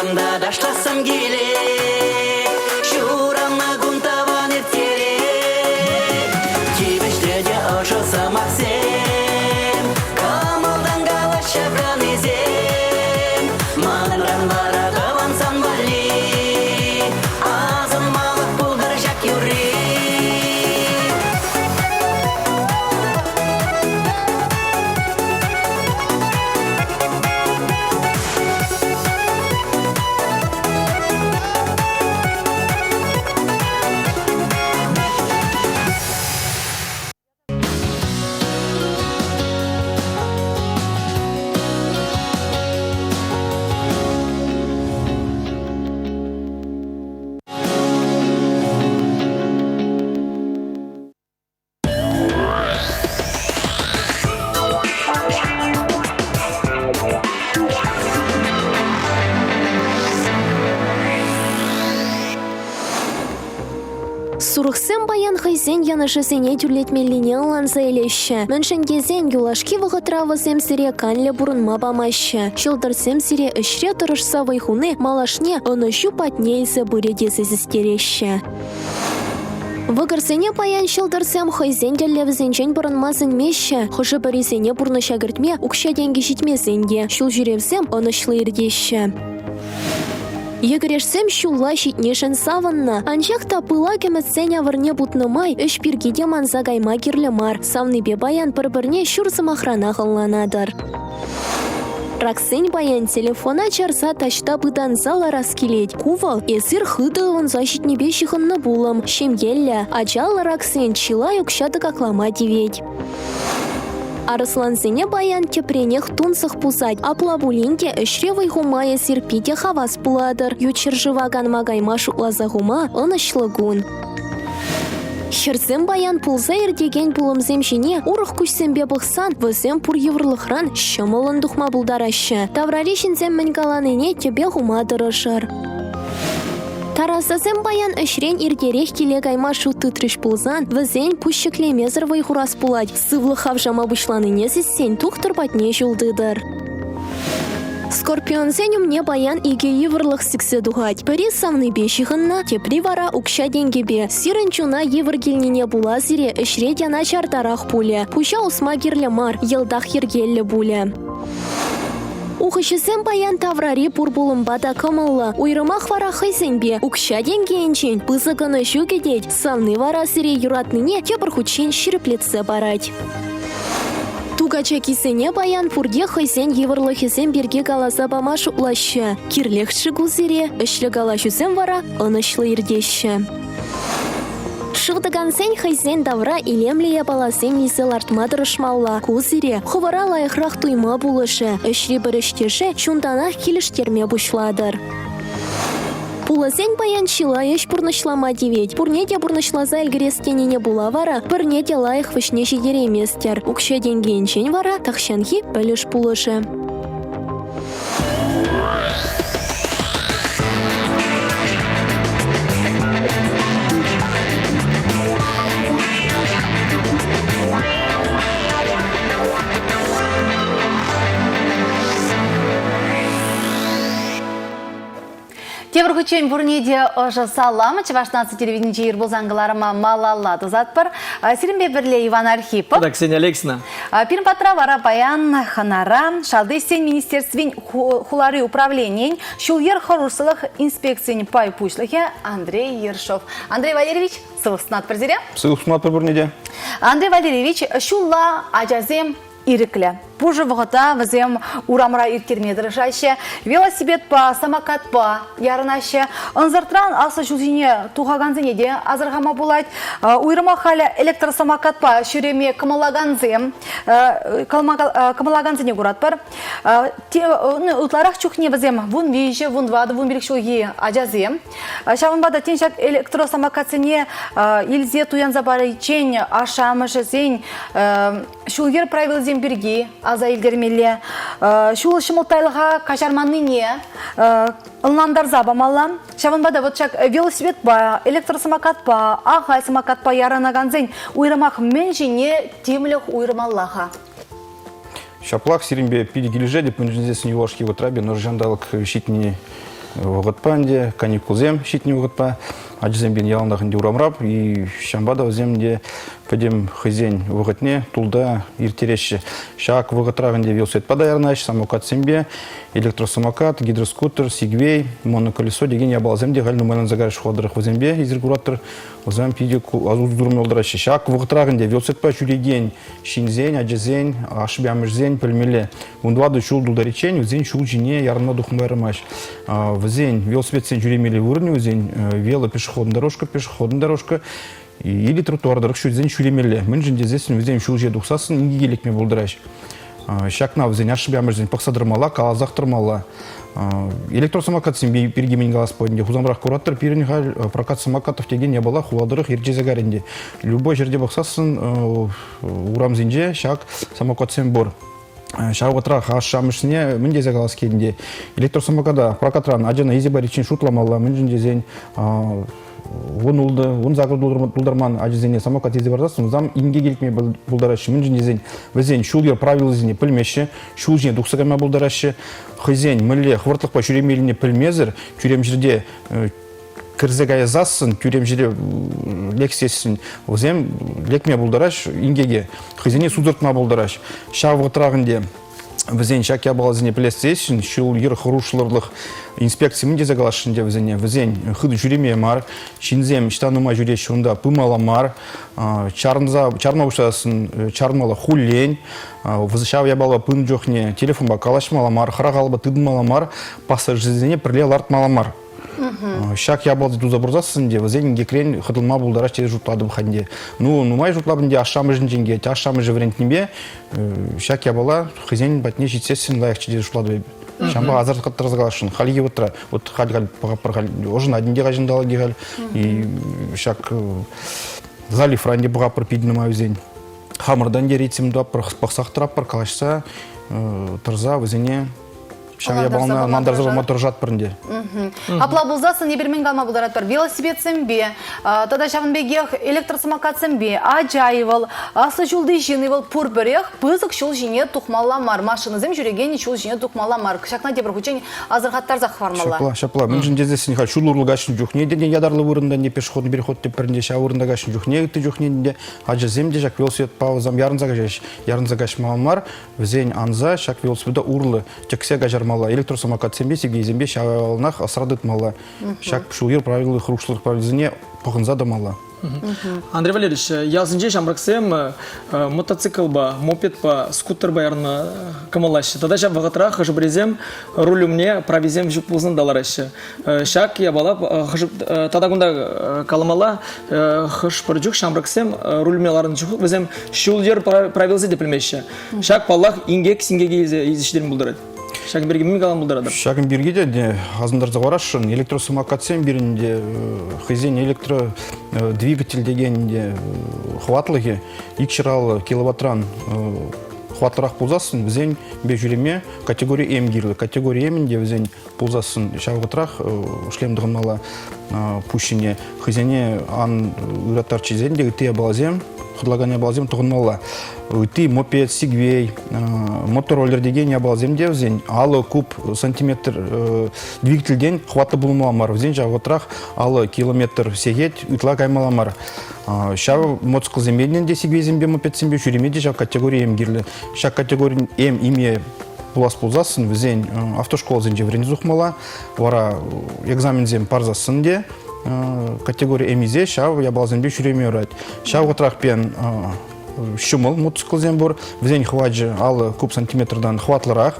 Speaker 1: Юрлассӑм та ташлассӑм килет. Ҫуралнӑ кун тӑван ирттерет. Тивӗҫлӗ те ӑшӑ сӑмахсем, кӑмӑлтан калаҫаканнисем. Манран вара тӑван сан валли асӑнмалӑх пултӑр ҫак юрри.
Speaker 10: Сурӑхсем паян хӑйсен йӑнӑшӗсене тӳрлетмеллине ӑнланса илеҫҫӗ. Мӗншӗн тесен юлашки вӑхӑтра вӗсем сире канлӗ пурӑнма памаҫҫӗ. Ҫӑлтӑрсем сире ӗҫре тӑрӑшса вӑй хуни малашне ӑнӑҫу патне илсе пырӗ тесе систереҫҫӗ. Вӑкӑрсене паян ҫӑлтӑрсем хӑйсен тӗллевӗсенчен пӑрӑнма сӗнмеҫҫӗ. Хӑшӗ-пӗрисене пурнӑҫа кӗртме укҫа-тенкӗ ҫитмесен те ҫул ҫӳревсем ӑнӑҫлӑ иртеҫҫӗ. Йӗкӗрешсем ҫулла ҫитнишӗн савӑннӑ. Анчах та пылак ӗмӗтсен авӑрне путнӑ май ӗҫ пирки те манса кайма кирлӗ мар. Савнипе паян пӗр-пӗрне ҫур сӑмахранах ӑнланатӑр. Раксен паян телефона чарса таҫта пытанса ларас килет. Ку вӑл эсир хытӑ ывӑнса ҫитнипе ҫыхӑннӑ пулӑм. Ҫемьеллӗ, ачаллӑ раксен чылай укҫа тӑкаклама тивет. Арӑслансене паян тӗпренех тунсӑх пусать. Апла пулин те ӗҫре вӑй хума эсир питӗ хавас пулатӑр. Ют ҫӗршыва канма кайма шутласа хума ӑнӑҫлӑ кун. Хӗрсем паян пулса иртекен пулӑмсем ҫине урӑх куҫсемпе пӑхсан вӗсем пур йывӑрлӑхран ҫӑмӑллӑн тухма пултараҫҫӗ. Таврари ҫынсем мӗн каланине тӗпе хума тӑрӑшӑр. Тарасасем паян ӗҫрен иртерех киле кайма шут тытрӗҫ пулсан вӗсен пуҫ ҫӗклемесӗр вӑй хурас пулать. Сывлӑх хавшама пуҫланине сиссен тухтӑр патне ҫул тытӑр. Скорпионсен умне паян икӗ йывӑрлӑх сиксе тухать. Пӗри савнипе ҫыхӑннӑ, тепри вара укҫа-тенкӗпе. Сирӗн чуна йывӑр килнине пула сире ӗҫре те начартарах пулӗ. Пуҫа усма кирлӗ мар, йӑлтах йӗркеллӗ пулӗ. Ухӑҫӑсем паян таврари пур пулӑмпа та кӑмӑллӑ. Уйрӑмах вара хӑйсемпе. Укҫа-тенкӗ енчен пысӑк ӑнӑҫу кӗтет. Савни вара сире юратнине тепӗр хутчен ҫирӗплетсе парать. Тукачакисене паян пурте хӑйсен йывӑрлӑхӗсем пирки каласа пама шутлаҫҫӗ. Кирлех-ши ку сире? Ӗҫлӗ калаҫусем вара ӑнӑҫлӑ иртеҫҫӗ. Шывтӑкансен хӑйсен тавра илемлӗ япаласем илсе лартма тӑрӑшмалла. Ку сире хӑвӑра лайӑхрах туйма пулӑшӗ. Ӗҫри пӗр ӗҫтеше чунтанах килӗштерме пуҫлатӑр. Пулӑсен паян чылай ӗҫ пурнӑҫлама тивет. Пурне те пурнӑҫласа ӗлкӗрес тенине пула вара пӗрне те лайӑх вӗҫне ҫитерейместӗр. Укҫа-тенкӗ енчен вара тахҫанхи пӗлӗш пулӑшӗ.
Speaker 4: Тепӗр хутчен пурне те ӑшӑ салам. Чӑваш наци телевиденинче ир пулсан кӑларӑма малалла тӑсатпӑр. Сирӗнпе пӗрле Иван Архипов.
Speaker 3: Тата Ксения Алексина.
Speaker 4: Пирӗн патра вара паян хӑнара Шалти ӗҫсен министерствин хулари управленийӗн ҫул-йӗр хӑрушсӑрлӑх инспекцийӗн пай пуҫлӑхӗ Андрей Ершов. Андрей Валерьевич, сывлӑх сунатпӑр сире.
Speaker 7: Сывлӑх сунатпӑр пурне те.
Speaker 4: Андрей Валерьевич, ҫулла ачасем ирӗклӗ. Пушӑ вӑхӑта вӗсем урамра ирттерме тӑрӑшаҫҫӗ, велосипедпа, самокатпа ярӑнаҫҫӗ. Ӑнсӑртран аслӑ ҫул ҫине тухакансене те асӑрхама пулать. Уйрӑмах халӗ электросамокатпа ҫӳреме кӑмӑллакансем кӑмӑллакансене куратпӑр. Ытларах чухне вӗсем 13, 14, 15 ҫулхи ачасем. Ҫавӑнпа та тен ҫак электросамокатсене илсе туянса париччен ашшӗ-амӑшӗсен ҫул-йӗр правилисем пирки аса илтермелле, ҫул ҫӑмӑлттайлӑха каҫарманнине ӑнлантарса памалла. Ҫавӑнпа та вот ҫак велосипедпа, электросамокатпа, ахаль самокатпа ярӑнакансен уйрӑмах мӗн ҫине тимлӗх уйӑрмалла-ха?
Speaker 7: Ҫаплах сирӗнпе питӗ килӗшетӗп, мӗншӗн тесен юлашки вӑхӑтра пирӗн ӑшӑ ҫанталӑк ҫитни. вӑхӑтпа ӗнтӗ, каникулсем ҫитнӗ вӑхӑтпа. Ачасем пирӗн яланах ӗнтӗ урамра, и ҫавӑнпа та вӗсем те пӗтӗм хӑйсен вӑхӑтне тулта ирттереҫҫӗ. Ҫак вӑхӑтрах ӗнтӗ велосипедпа та ярӑнаҫҫӗ, самокатсемпе, электроsamокат, гидроскутер, сигвей, моноколесо текен япаласем те халь нумайланса кайрӗҫ хула тӑрӑх. Вӗсемпе эсир куратӑр, вӗсем питӗ усӑ тӑраҫҫӗ. Ҫак вӑхӑтрах ӗнтӗ велосипедпа ҫӳрекен ҫынсен, ачасен, ашшӗпе амӑшӗсен пӗлмелле. 14 ҫул тултариччен вӗсен ҫул ҫине ярӑнма тухма юрамасть. Вӗсен велосипедсен ҫӳремелли вырӑнӗ вӗсен велопешеходная дорожка, пешеходная дорожка или тротуар тӑрӑх ҫӳресен ҫӳремелле. Мӗншӗн тесессӗн вӗсем ҫул ҫине тухсассӑн инкеке лекме пултараҫ. Ҫакна вӗсен ашшӗпе амӑшӗсен пӑхса тӑрмалла, каласах тӑрмалла. Электросамокатсем пирки мӗн калас пулать ӗнтӗ. Хусанрах куратӑр, пирӗн халь прокат самокатов текен япала хула тӑрӑх иртсе кайрӗ ӗнтӗ. Любой ҫӗрте пӑхсассӑн урамсенче ҫак самокатсем пур. Ҫав вӑхӑтрах ашшӗ-амӑшне мӗн тесе калас килет ӗнтӗ. Электросамоката прокатран ачана илсе париччен шутламалла, мӗншӗн тесен 16, 18 тултарман ачасене самокат илсе парсассӑн вӗсем инкек илтме пултараҫҫӗ. Мӗншӗн тесен вӗсен ҫул-йӗр правилисене пӗлмеҫҫӗ, ҫул ҫине тухса кайма пултараҫҫӗ. Хӑйсен мӗнле хӑвӑртлӑхпа ҫӳремеллине пӗлмесӗр тӳрем ҫӗрте кӗрсе каясассӑн, тӳрем ҫӗре лексессӗн вӗсем лекме пултараҫ инкеке, хӑйсене сутӑртма пултараҫ. Ҫав вӑхӑтрах ӗнтӗ вӗсен ҫак япаласене пӗлес ҫул-йӗр хӑрушлӑх инспекци мӗн тесе каласшӑн те вӗсене. Вӗсен хытӑ ҫӳреме мар, ҫынсем ӑҫта нумай ҫӳреҫҫӗ унта пымалла мар, чарӑнса чарма пуҫлассӑн чармалла хуллен, ҫав япала пынӑ чухне телефонпа калаҫмалла мар, хӑрах алӑпа тытӑнмалла мар, пассажирсене пӗрле лартмалла мар. Ҫак япала туса пырсассӑн те вӗсен инкекрен хӑтӑлма пултараҫ тесе шутлатӑп ӗнтӗ. Ну, нумай шутлап ӗнтӗ ашшӗ-амӑшӗнчен килет. Ашшӗ-амӑшӗ вӗрентнипе ҫак япала хӑйсен патне ҫитсессӗн лайӑхчӗ тесе шутлатӑп эпӗ. Ҫавӑнпа асӑрхаттарса каласшӑн. Хальхи вӑхӑтра, вот халь-халь пӑхатпӑр халь, ӑшӑн атӗнче каҫӑнталӑкӗ халь. И ҫак заливра ӗнтӗ пӑхатпӑр питӗ нумай вӗсен. Хамӑртан те ритм тӑватпӑр, пӑхсах тӑратпӑр, калаҫса тӑрса вӗсене Ҫав япалана ӑнлантарса пама тӑрӑшатпӑр ӗнтӗ.
Speaker 4: Апла пулсассӑн эпир мӗн калама пултаратпӑр? Велосипедсемпе тата ҫавӑн пекех электросамокатсемпе ача-и вӑл, аслӑ ҫулти ҫын-и вӑл пурпӗрех пысӑк ҫул ҫине тухмалла мар. Машинӑсем ҫӳрекен ҫул ҫине тухмалла мар. Ҫакна тепӗр хутчен асӑрхаттарсах хӑвармалла.
Speaker 7: Ҫапла, ҫапла. Мӗншӗн тесессӗн халь ҫул урлӑ каҫнӑ чухне те ятарлӑ вырӑнта не пешеходный переход теп пӗринче ҫав вырӑнта каҫнӑ чухне, ытти чухне те ачасем те ҫак велосипедпа вӗсем ярӑнса каҫаҫҫӗ. Ярӑнса каҫмалла мар, Вӗсен анса ҫак велосипеда урлӑ тӗксе каҫармалла, электросамокатсемпе, сигвейсемпе ҫаваланах асра тытмалла. Ҫак ҫул-йӗр правило хӑрушсӑрлӑх правилисене пӑхӑнса тӑмалла.
Speaker 3: Андрей Валерьевич, ялсенче ҫамрӑксем мотоциклпа, мопедпа, скутерпа ярӑнма кӑмӑллаҫҫӗ. Тата ҫав вӑхӑтра хӑшӗ-пӗрисем руль умне прависем ҫук пулсан та лараҫҫӗ. Ҫак япала тата кунта каламалла, хӑш-пӗр чух ҫамрӑксем рульме ларнӑ чух вӗсем ҫул-йӗр правилисене те пӗлмеҫҫӗ. Ҫак, паллах, инкек-синкеке илсе ҫитерме пултарать. Ҫакӑн пирки мӗн калама пултаратӑр?
Speaker 7: Ҫакӑн пирки те асӑнтарса хӑварасшӑн. Электросамокатсем пирӗн те хӑйсен электродвигатель текен те хӑватлӑхӗ 250 киловаттран хӑватлӑрах пулсассӑн вӗсемпе ҫӳреме категори М кирлӗ. Категори М те вӗсен пулсассӑн ҫав вӑхӑтрах шлем тӑхӑнмалла пуҫ ҫине. Хӑйсене ан ыраттарччисен те ытти япаласем, хӑтлакан япаласем тӑхӑнмалла. Ытти мопед, сигвей, мотороллер текен япаласем те вӗсен алӑ куб сантиметр двигательтен хӑватлӑ пулмалла мар. Вӗсен ҫав вӑхӑтрах алӑ километр сехет ытла каймалла мар. Ҫав мотоциклсемпе те сигвейсемпе, мопедсемпе ҫӳреме те ҫав категори М кирлӗ. Ҫак категорин М име пулас пулсассӑн вӗсен автошколасенче вӗренсе тухмалла. Вара экзаменсем парсассӑн те категори М-исе ҫав япаласемпе ҫӳреме юрать. Ҫав вӑхӑтрах пен ҫӑмӑл мотоциклсем пур. Вӗсен хӑвачӗ 50 куб сантиметртан хӑватлӑрах.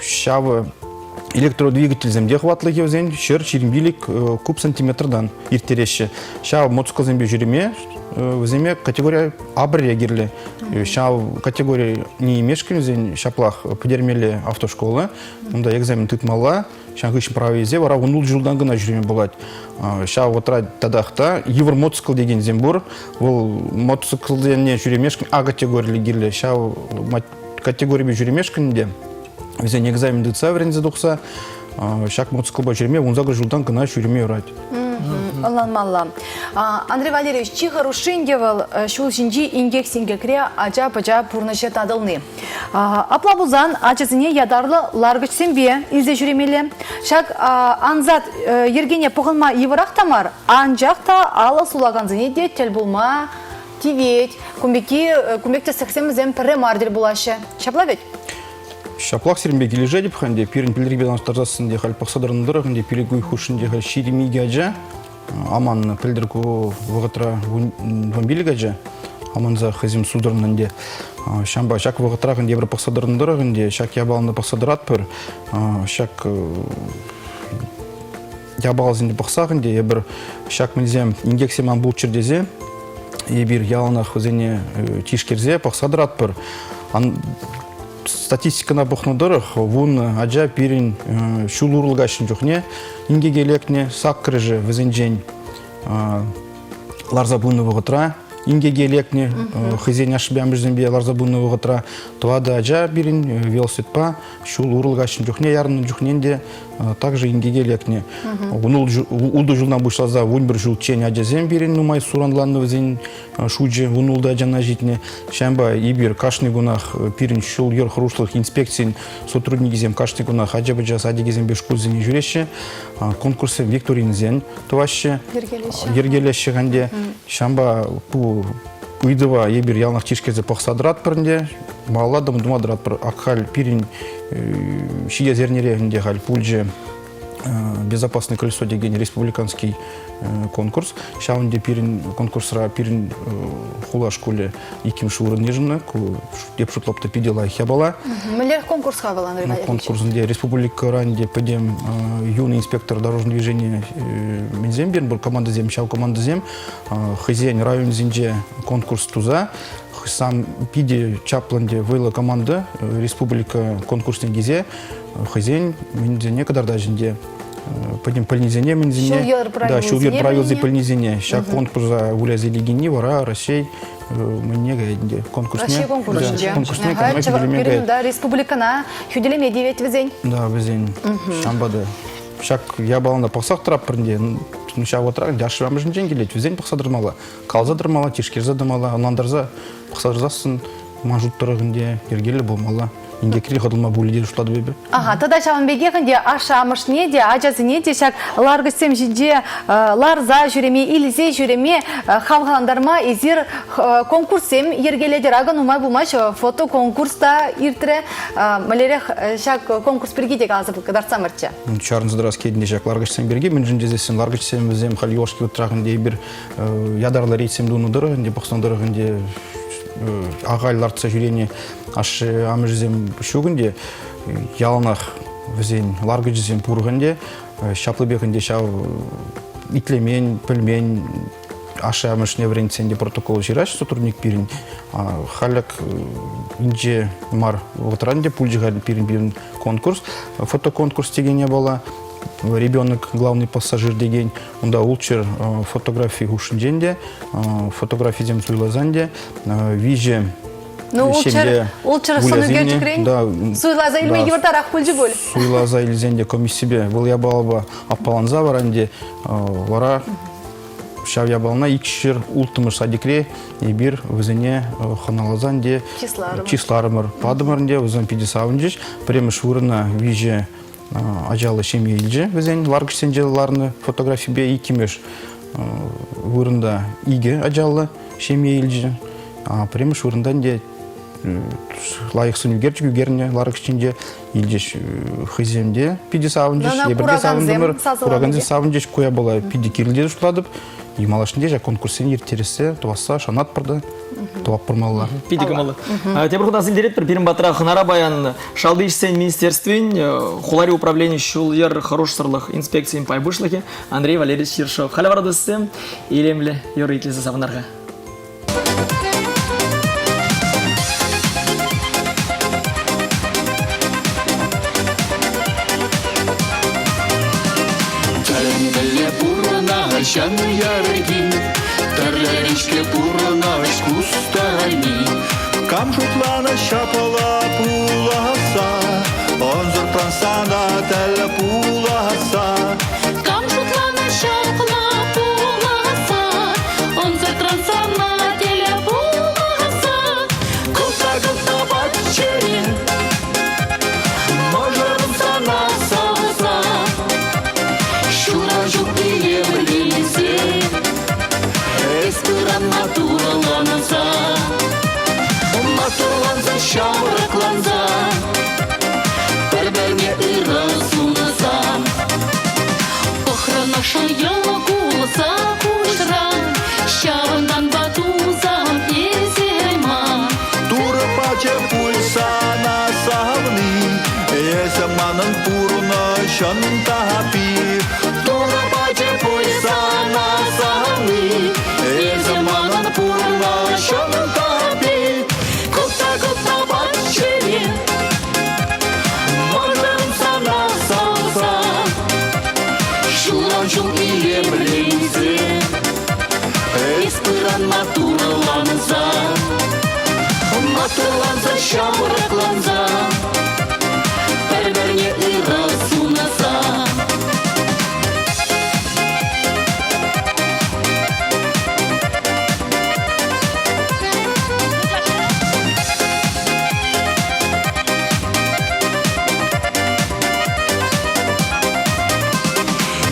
Speaker 7: Ҫав электродвигательсем те хӑватлӑхӗ вӗсен 125 куб сантиметртан ирттереҫҫӗ. Ҫав мотоциклсемпе ҫӳреме вӗсене категория А пӗрре кирлӗ. Ҫав категори не имешкӗн вӗсен ҫаплах пӗтермелле автошкола. Унта экзамен тытмалла. Ҫав хыҫҫӑн право илсе вара 16 ҫултан кӑна ҫӳреме пулать. Ҫав вӑхӑтра татах та йывӑр мотоцикл текенсем пур. Вӑл мотоциклсене ҫӳремешкӗн А категориллӗ кирлӗ. Ҫав категорипе ҫӳремешкӗн те вӗсен экзамен тытса вӗренсе тухса ҫак мотоциклпа ҫӳреме 18 ҫултан кӑна ҫӳреме юрать.
Speaker 4: Ӑнланмалла. Андрей Валерьевич, чи хӑрушши ӗнтӗ вӑл ҫул ҫинчи инкек-синкекре ача-пӑча пурнӑҫӗ татӑлни. Апла пулсан ачасене ятарлӑ ларкӑчсемпе илсе ҫӳремелле. Ҫак ансат йӗркене пӑхӑнма йывӑрах та мар, анчах та алӑ сулакансене те тӗл пулма тивет. Кун пекки, кун пек тӗслӗхсем вӗсем пӗрре мар тӗл пулаҫҫӗ. Ҫапла вӗт?
Speaker 7: Ҫаплах сирӗнпе килӗшетӗп-ха ӗнтӗ. Пирӗн пӗлтӗрхипе танлаштарсассӑн те халь пӑхса тӑрӑннӑ тӑрӑх ӗнтӗ пилӗк уйӑх хушшинче халь 22 ача аманнӑ. Пӗлтӗр ку вӑхӑтра вунпилӗк ача аманса хӑйсем сутӑрнӑ ӗнтӗ. Ҫавӑнпа ҫак вӑхӑтрах ӗнтӗ эпир пӑхса тӑрӑннӑ тӑрӑх ӗнтӗ ҫак япалана пӑхса тӑратпӑр. Ҫак япаласене пӑхсах ӗнтӗ эпир ҫак мӗнсем инкексем ан пулччӑр тесе эпир яланах вӗсене тишкерсе пӑхса тӑратпӑр. Статистикӑна пӑхнӑ тӑрӑх вунӑ ача пирӗн ҫул урлӑ каҫнӑ чухне инкеке лекнӗ, саккӑрӑшӗ вӗсенчен ларса пынӑ вӑхӑтра инкеке лекнӗ, хӑйсен ашшӗпе амӑшӗсемпе ларса пынӑ вӑхӑтра тӑватӑ ача пирӗн велосипедпа ҫул урлӑ каҫнӑ чухне ярӑннӑ чухне те также инкеке лекнӗ. Ултӑ ҫултан пуҫласа вунпӗр ҫулччен ачасем пирӗн нумай суранланнӑ вӗсен шучӗ вунултӑ ачана ҫитнӗ. Ҫавӑнпа эпир кашни кунах пирӗн ҫул-йӗр хӑрушлӑх инспекцийӗн сотрудникӗсем кашни кунах ача-пӑча садикӗсемпе шкулсене ҫӳреҫҫӗ, конкурссем, викторинӑсем тӑваҫҫӗ, йӗркелеҫҫӗ ӗнтӗ. Ҫавӑнпа ку ыйтӑва эпир яланах тишкерсе пӑхса тӑратпӑр ӗнтӗ, малалла та тума тӑратпӑр. Ак халь пирӗн ҫитес эрнере ӗнтӗ халь пулчӗ «Безопасное колесо» текен республиканский конкурс. Ҫавӑн те пирӗн конкурсра пирӗн хула шкулӗ иккӗмӗш вырӑн йышӑннӑ. Ку эп шутлап та питӗ лайӑх япала.
Speaker 4: Мӗнлерех конкурс-ха вӑл, Андрей Валерьевич?
Speaker 7: Конкурсӗнче республикӑра ӗнтӗ пӗтӗм юный инспектор дорожного движения мӗнсем пирӗн пур командӑсем, ҫав командӑсем хӑйсен районӗсенче конкурс туса сам питӗ чаплӑ ӗнтӗ вӑйлӑ команда республика конкурсне килсе хӑйсен мӗнсене кӑтартаҫ ӗнтӗ пӗтӗм пӗлнисене мӗнсене да ҫул-йӗр правилисене пӗлнисене ҫак конкурса выляса илекенни вара Раҫҫей мӗнне каять ӗнтӗ конкурсне
Speaker 4: Раҫҫей конкурсӗнче
Speaker 7: конкурсне кайма хӳтӗлеме
Speaker 4: пирӗн да республикӑна хӳтӗлеме тивет вӗсен
Speaker 7: да вӗсен ҫавӑнпа та ҫак япалана пӑхсах тӑратпӑр ӗнтӗ ҫав вӑхӑтра ӗнтӗ ашшӗ-амӑшӗнчен килет вӗсен пӑхса тӑрмалла каласа тӑрмалла тишкерсе тӑмалла ӑнлантарса пӑхса тӑрсассӑн ман шут тӑрӑх ӗнтӗ йӗркеллӗ пулмалла инкекре хӑтӑлма пулӗ тесе шутлатӑп эпӗ.
Speaker 4: Ага, тата ҫавӑн пекех ӗнтӗ ашшӗ-амӑшне те, ачасене те ҫак ларкӑчсем ҫинче ларса ҫӳреме, илсе ҫӳреме хавхалантарма эсир конкурссем йӗркелетӗр. Акӑ нумай пулмасть фотоконкурс та иртрӗ. Мӗнлерех ҫак конкурс пирки те каласа кӑтартсамӑрччӗ.
Speaker 7: Чарӑнса тӑрас килет ҫак ларкӑчсем пирки. Мӗншӗн тесессӗн ларкӑчсем вӗсем халь юлашки вӑхӑтрах ӗнтӗ эпир ятарлӑ рейдсем тунӑ тӑрӑх ӗнтӗ пӑхсан тӑрӑх ӗнтӗ ахаль лартса ҫӳрени ашшӗ-амӑшӗсем ҫук ӗнтӗ. Яланах вӗсен ларкӑчӗсем пур ӗнтӗ. Ҫаплипех ӗнтӗ ҫав итлемен, пӗлмен ашшӗ-амӑшне вӗрентсен те протокол ҫыраҫ сотрудник пирӗн. Халӗ инҫе мар вӑхӑтра ӗнтӗ пулчӗ халь пирӗн пирӗн конкурс. Фотоконкурс текен япала. Ребенок главный пассажир текен. Унта ултҫӗр фотографи хушшинчен те, фотографисем суйласан те виҫӗ
Speaker 4: Ну, улчӑр, улчӑр сӑн ӳкерчӗкрен
Speaker 7: да,
Speaker 4: суйласа илме
Speaker 7: да,
Speaker 4: йывӑртарах пулчӗ пуль.
Speaker 7: Суйласа илсен те комиссипе вӑл япалапа аппаланса вара ӗнтӗ вара ҫав япалана икҫӗр улттӑмӗш садикре эпир вӗсене хӑналасан те чысларӑмӑр. Патӑмӑр ӗнтӗ, вӗсем питӗ савӑнчӗҫ. Пӗрремӗш вырӑна виҫӗ ачаллӑ ҫемье илчӗ вӗсен ларкӑчсенче ларнӑ фотографипе иккӗмӗш вырӑнта икӗ ачаллӑ ҫемье илчӗ. Пӗрремӗш вырӑнта ӗнтӗ лайӑх сӑн ӳкерчӗк ӳкернӗ ларкӑчсенче илчӗҫ хӑйсем те питӗ савӑнчӗҫ, эпир те савӑнтӑмӑр. Куракансем савӑнчӗҫ, ку япала питӗ кирлӗ тесе шутлатӑп. И малашне ҫак конкурссене ирттерессе, тӑвасса шанатпӑр та, тӑватпӑр малалла.
Speaker 3: Питӗ кӑмӑллӑ. Тепӗр хут аса илтеретпӗр, пирӗн патра хӑнара паян Шалти ӗҫсен министерствин хулари управлени ҫул-йӗр хӑрушсӑрлӑх инспекцийӗн пай пуҫлӑхӗ Андрей Валерьевич Ершов. Халӗ вара туссем, илемлӗ юрӑ итлесе савӑнар-ха.
Speaker 11: Тӗлӗнмелле пурӑнаҫан ярӑкин, Тӗрлӗрен-ҫке пурӑнаҫ кустарайми.
Speaker 12: Кам шутланӑ ҫапла пуласса, Ӑнсӑртран сана тӗл пуласса.
Speaker 11: Кам шутланӑ ҫапла пуласса.
Speaker 12: пурнӑҫӑн таппи. Турӑ пачӗ пуль сана савни, эсӗ манӑн пурнӑҫӑн таппи. Кӑлта-кӑлта чӗре, мӑшӑрӑм сана савса, ҫулран ҫул илемленсе, эс пыран маттурланса, маттурланса ҫамрӑкланса, пӗр-пӗрне ырӑ сунса.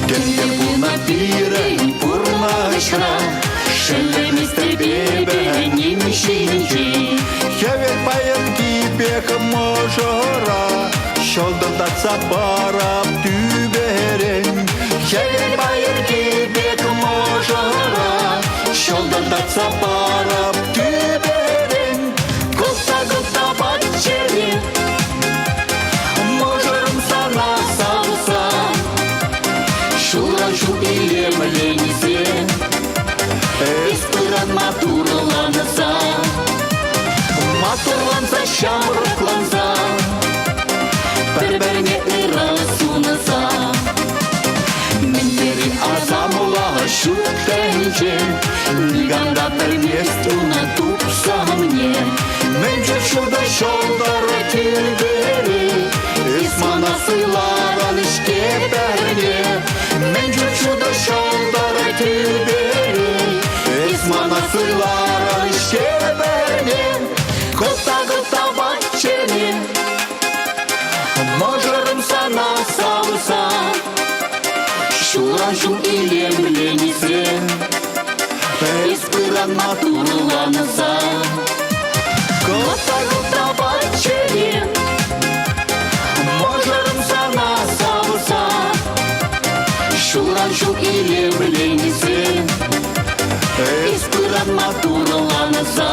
Speaker 12: Тӗнче пулнӑ пирӗн пурнӑҫра, Шеллеместӗп эпӗ ним ҫинчен. Хӗвел паянхи пек мӑшӑра Ҫӑлтӑртатса парап тӳперен. Хӗвел паянхи пек мӑшӑра Ҫӑлтӑртатса парап тӳперен. Кӑлта-кӑлта чӗре, Мӑшӑрӑм сана савса, Ҫулран ҫул илемленсе, Эс пыран матурланса, Матурланса, ҫамрӑкланса, Пӗр-пӗрне ырӑ сунса. Мӗн тери асамлӑ ҫут тӗнче, Никам та пӗлмест унӑн тупсӑмне. Мӗншӗн ҫутӑ ҫӑлтӑр тӳпере, Эс мана суйларӑн-ҫке пӗрле. Мӗншӗн ҫутӑ ҫӑлтӑр тӳпере, Эс мана суйларӑн-ҫке пӗрле. Кӑлта-кӑлта чӗре, Мӑшӑрӑм сана савса, Ҫулран ҫул илемленсе, Эс пыран матурланса. Кӑлта-кӑлта чӗре, Мӑшӑрӑм сана савса, Ҫулран ҫул илемленсе, Эс пыран матурланса.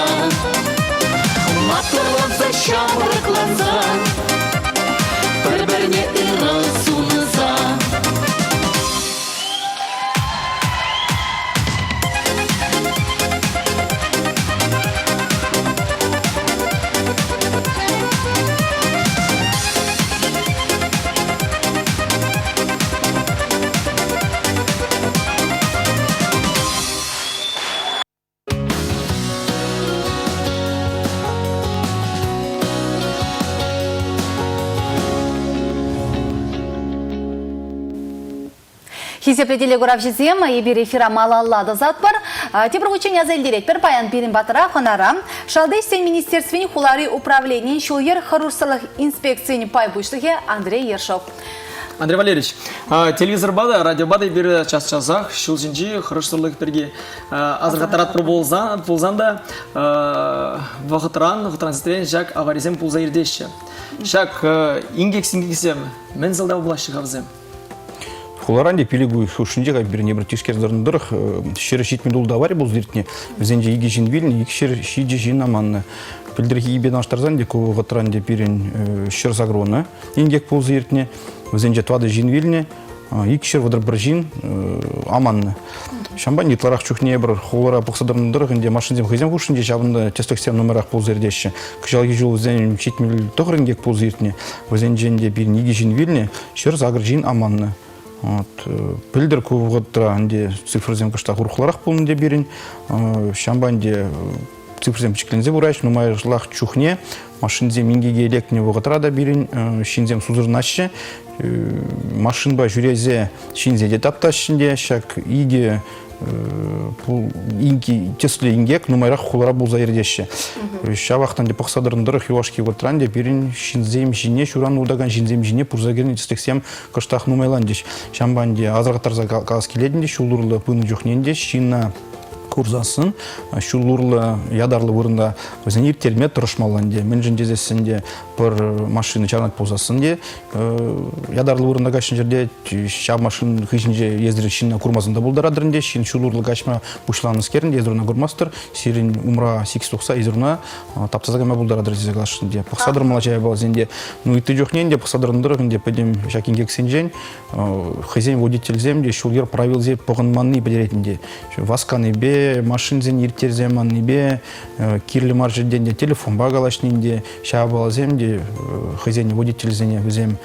Speaker 12: Матурланса, ҫамрӑкланса, Пӗр-пӗрне ырӑ сунса.
Speaker 4: Хисеплӗ телекуравҫӑсем, эпир эфира малалла тӑсатпӑр. Тепӗр хутчен аса илтеретпӗр, паян пирӗн патра хӑнара Шалти ӗҫсен министерствин хулари управленийӗн ҫул-йӗр хӑрушсӑрлӑх инспекцийӗн пай пуҫлӑхӗ Андрей Ершов.
Speaker 3: Андрей Валерьевич, телевизорпа та, радиопа та эпир час-часах ҫул ҫинчи хӑрушсӑрлӑх пирки асӑрхаттаратпӑр пулсан, пулсан та вӑхӑтран, вӑхӑтран ситрен ҫак аварисем пулса иртеҫҫӗ. Ҫак инкек-синкексем мӗн сӑлтав пулаҫҫӗ-ха вӗсем?
Speaker 7: Хуларан те пилӗк уйӑх хушшинче пирӗн эпир тишкерсе тӑрӑх 170 ултӑ авари пулса иртнӗ. Вӗсенче икӗ ҫын вилнӗ, 207 ҫын аманнӑ. Пӗлтӗрхи ипе танлаштарсан те ку вӑхӑтран те пирӗн 180 инкек пулса иртнӗ. Вӗсенче тӑватӑ ҫын вилнӗ, 231 ҫын аманнӑ. Ҫавӑнпа ытларах чухне эпир хулара пӑхса тӑнӑ тӑрӑх ӗнтӗ машинсем хӑйсем хушшинче ҫавӑнта тӗслӗхсем нумайрах пулса иртеҫҫӗ. Кӑҫалхи ҫул вӗсен 79 инкек пулса иртнӗ. Вӗсенчен те пирӗн икӗ ҫын вилнӗ, 108 ҫын аманнӑ. Вот. Пӗлтӗр ку вӑхӑтра ӗнтӗ цифрӑсем кӑштах урӑхларах пулнӑ те пирӗн. Ҫавӑнпа ӗнтӗ цифрӑсем пӗчӗкленсе пыраҫҫӗ. Нумайлах чухне машинсем инкеке лекнӗ вӑхӑтра та пирӗн ҫынсем сусӑрнаҫҫӗ. Машинпа ҫӳресе ҫынсене те таптаҫҫӗ те ҫак икӗ тӗслӗ инкек нумайрах хулара пулса иртеҫҫӗ. Ҫавах та пӑхса тӑрӑн тӑрӑх юлашки вӑхӑтран те пирӗн ҫынсем ҫине, ҫуран утакан ҫынсем ҫине пырса кӗнӗ тӗслӗхсем кӑштах нумайланчӗҫ. Ҫавӑнпа ӗнтӗ асӑрхаттарса калас килет ӗнтӗ, ҫул урлӑ пынӑ чухне ӗнтӗ ҫынна Пӗр машина чарӑнать пулсассӑн те ятарлӑ вырӑнта каҫнӑ ҫӗрте ҫав машин хыҫӗнче эсир ҫынна курмасан та пултаратӑр ӗнтӗ. Ҫын ҫул урлӑ каҫма пуҫланӑскерӗн те эсир ӑна курмастӑр. Сирӗн умра сиксе тухса эсир ӑна таптаса кайма пултаратӑр тесе каласшӑн те. Пӑхса тӑрмалла ҫав япаласен те. Ну, ытти чухне ӗнтӗ пӑхса тӑрӑн тӑрӑх ӗнтӗ пӗтӗм ҫак инкексенчен хӑйсен водительсем те ҫул-йӗр правилисем пӑхӑнманни пӗтерет ӗнтӗ. Васканипе, машинсене ирттерсе маннипе, кирлӗ мар ҫӗртен те телефонпа калаҫнин те, ҫав япаласем те хӑйсен водительсене вӗсем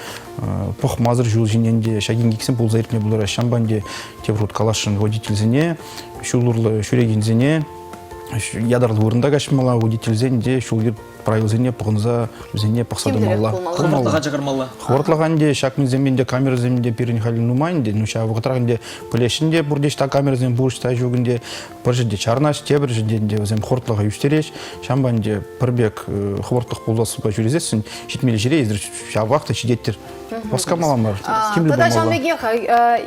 Speaker 7: пӑхмасӑр ҫул ҫинчен те ҫак инкексем пулса иртме пултараҫҫӗ. Ҫавӑнпа ӗнтӗ тепӗр хут каласшӑн водительсене, ҫул урлӑ ҫӳрекенсене ятарлӑ вырӑнта каҫмалла, водительсен те ҫул-йӗр правилӑсене пӑхӑнса вӗсене пӑхса тӑмалла.
Speaker 3: Хӑвӑртлӑха чакармалла.
Speaker 7: Хӑвӑртлӑха ӗнтӗ ҫак мӗнсем ӗнтӗ камерӑсем те пирӗн халь нумай ӗнтӗ. Ну ҫав вӑхӑтрах ӗнтӗ пӗлеҫҫӗ те пурте ҫта камерӑсем пур, ҫта ҫук ӗнтӗ. Пӗр ҫӗрте чарӑнаҫ, тепӗр ҫӗрте ӗнтӗ вӗсем хӑвӑртлӑха ӳстереҫ. Ҫавӑнпа ӗнтӗ пӗр пек хӑвӑртлӑх пултаслӑхпа ҫӳресессӗн ҫитмелли ҫӗре эсир ҫавах та ҫитеттӗр. Васкамалла мар, тимлӗ
Speaker 4: Тата ҫавӑн
Speaker 7: пулмалла.
Speaker 4: пекех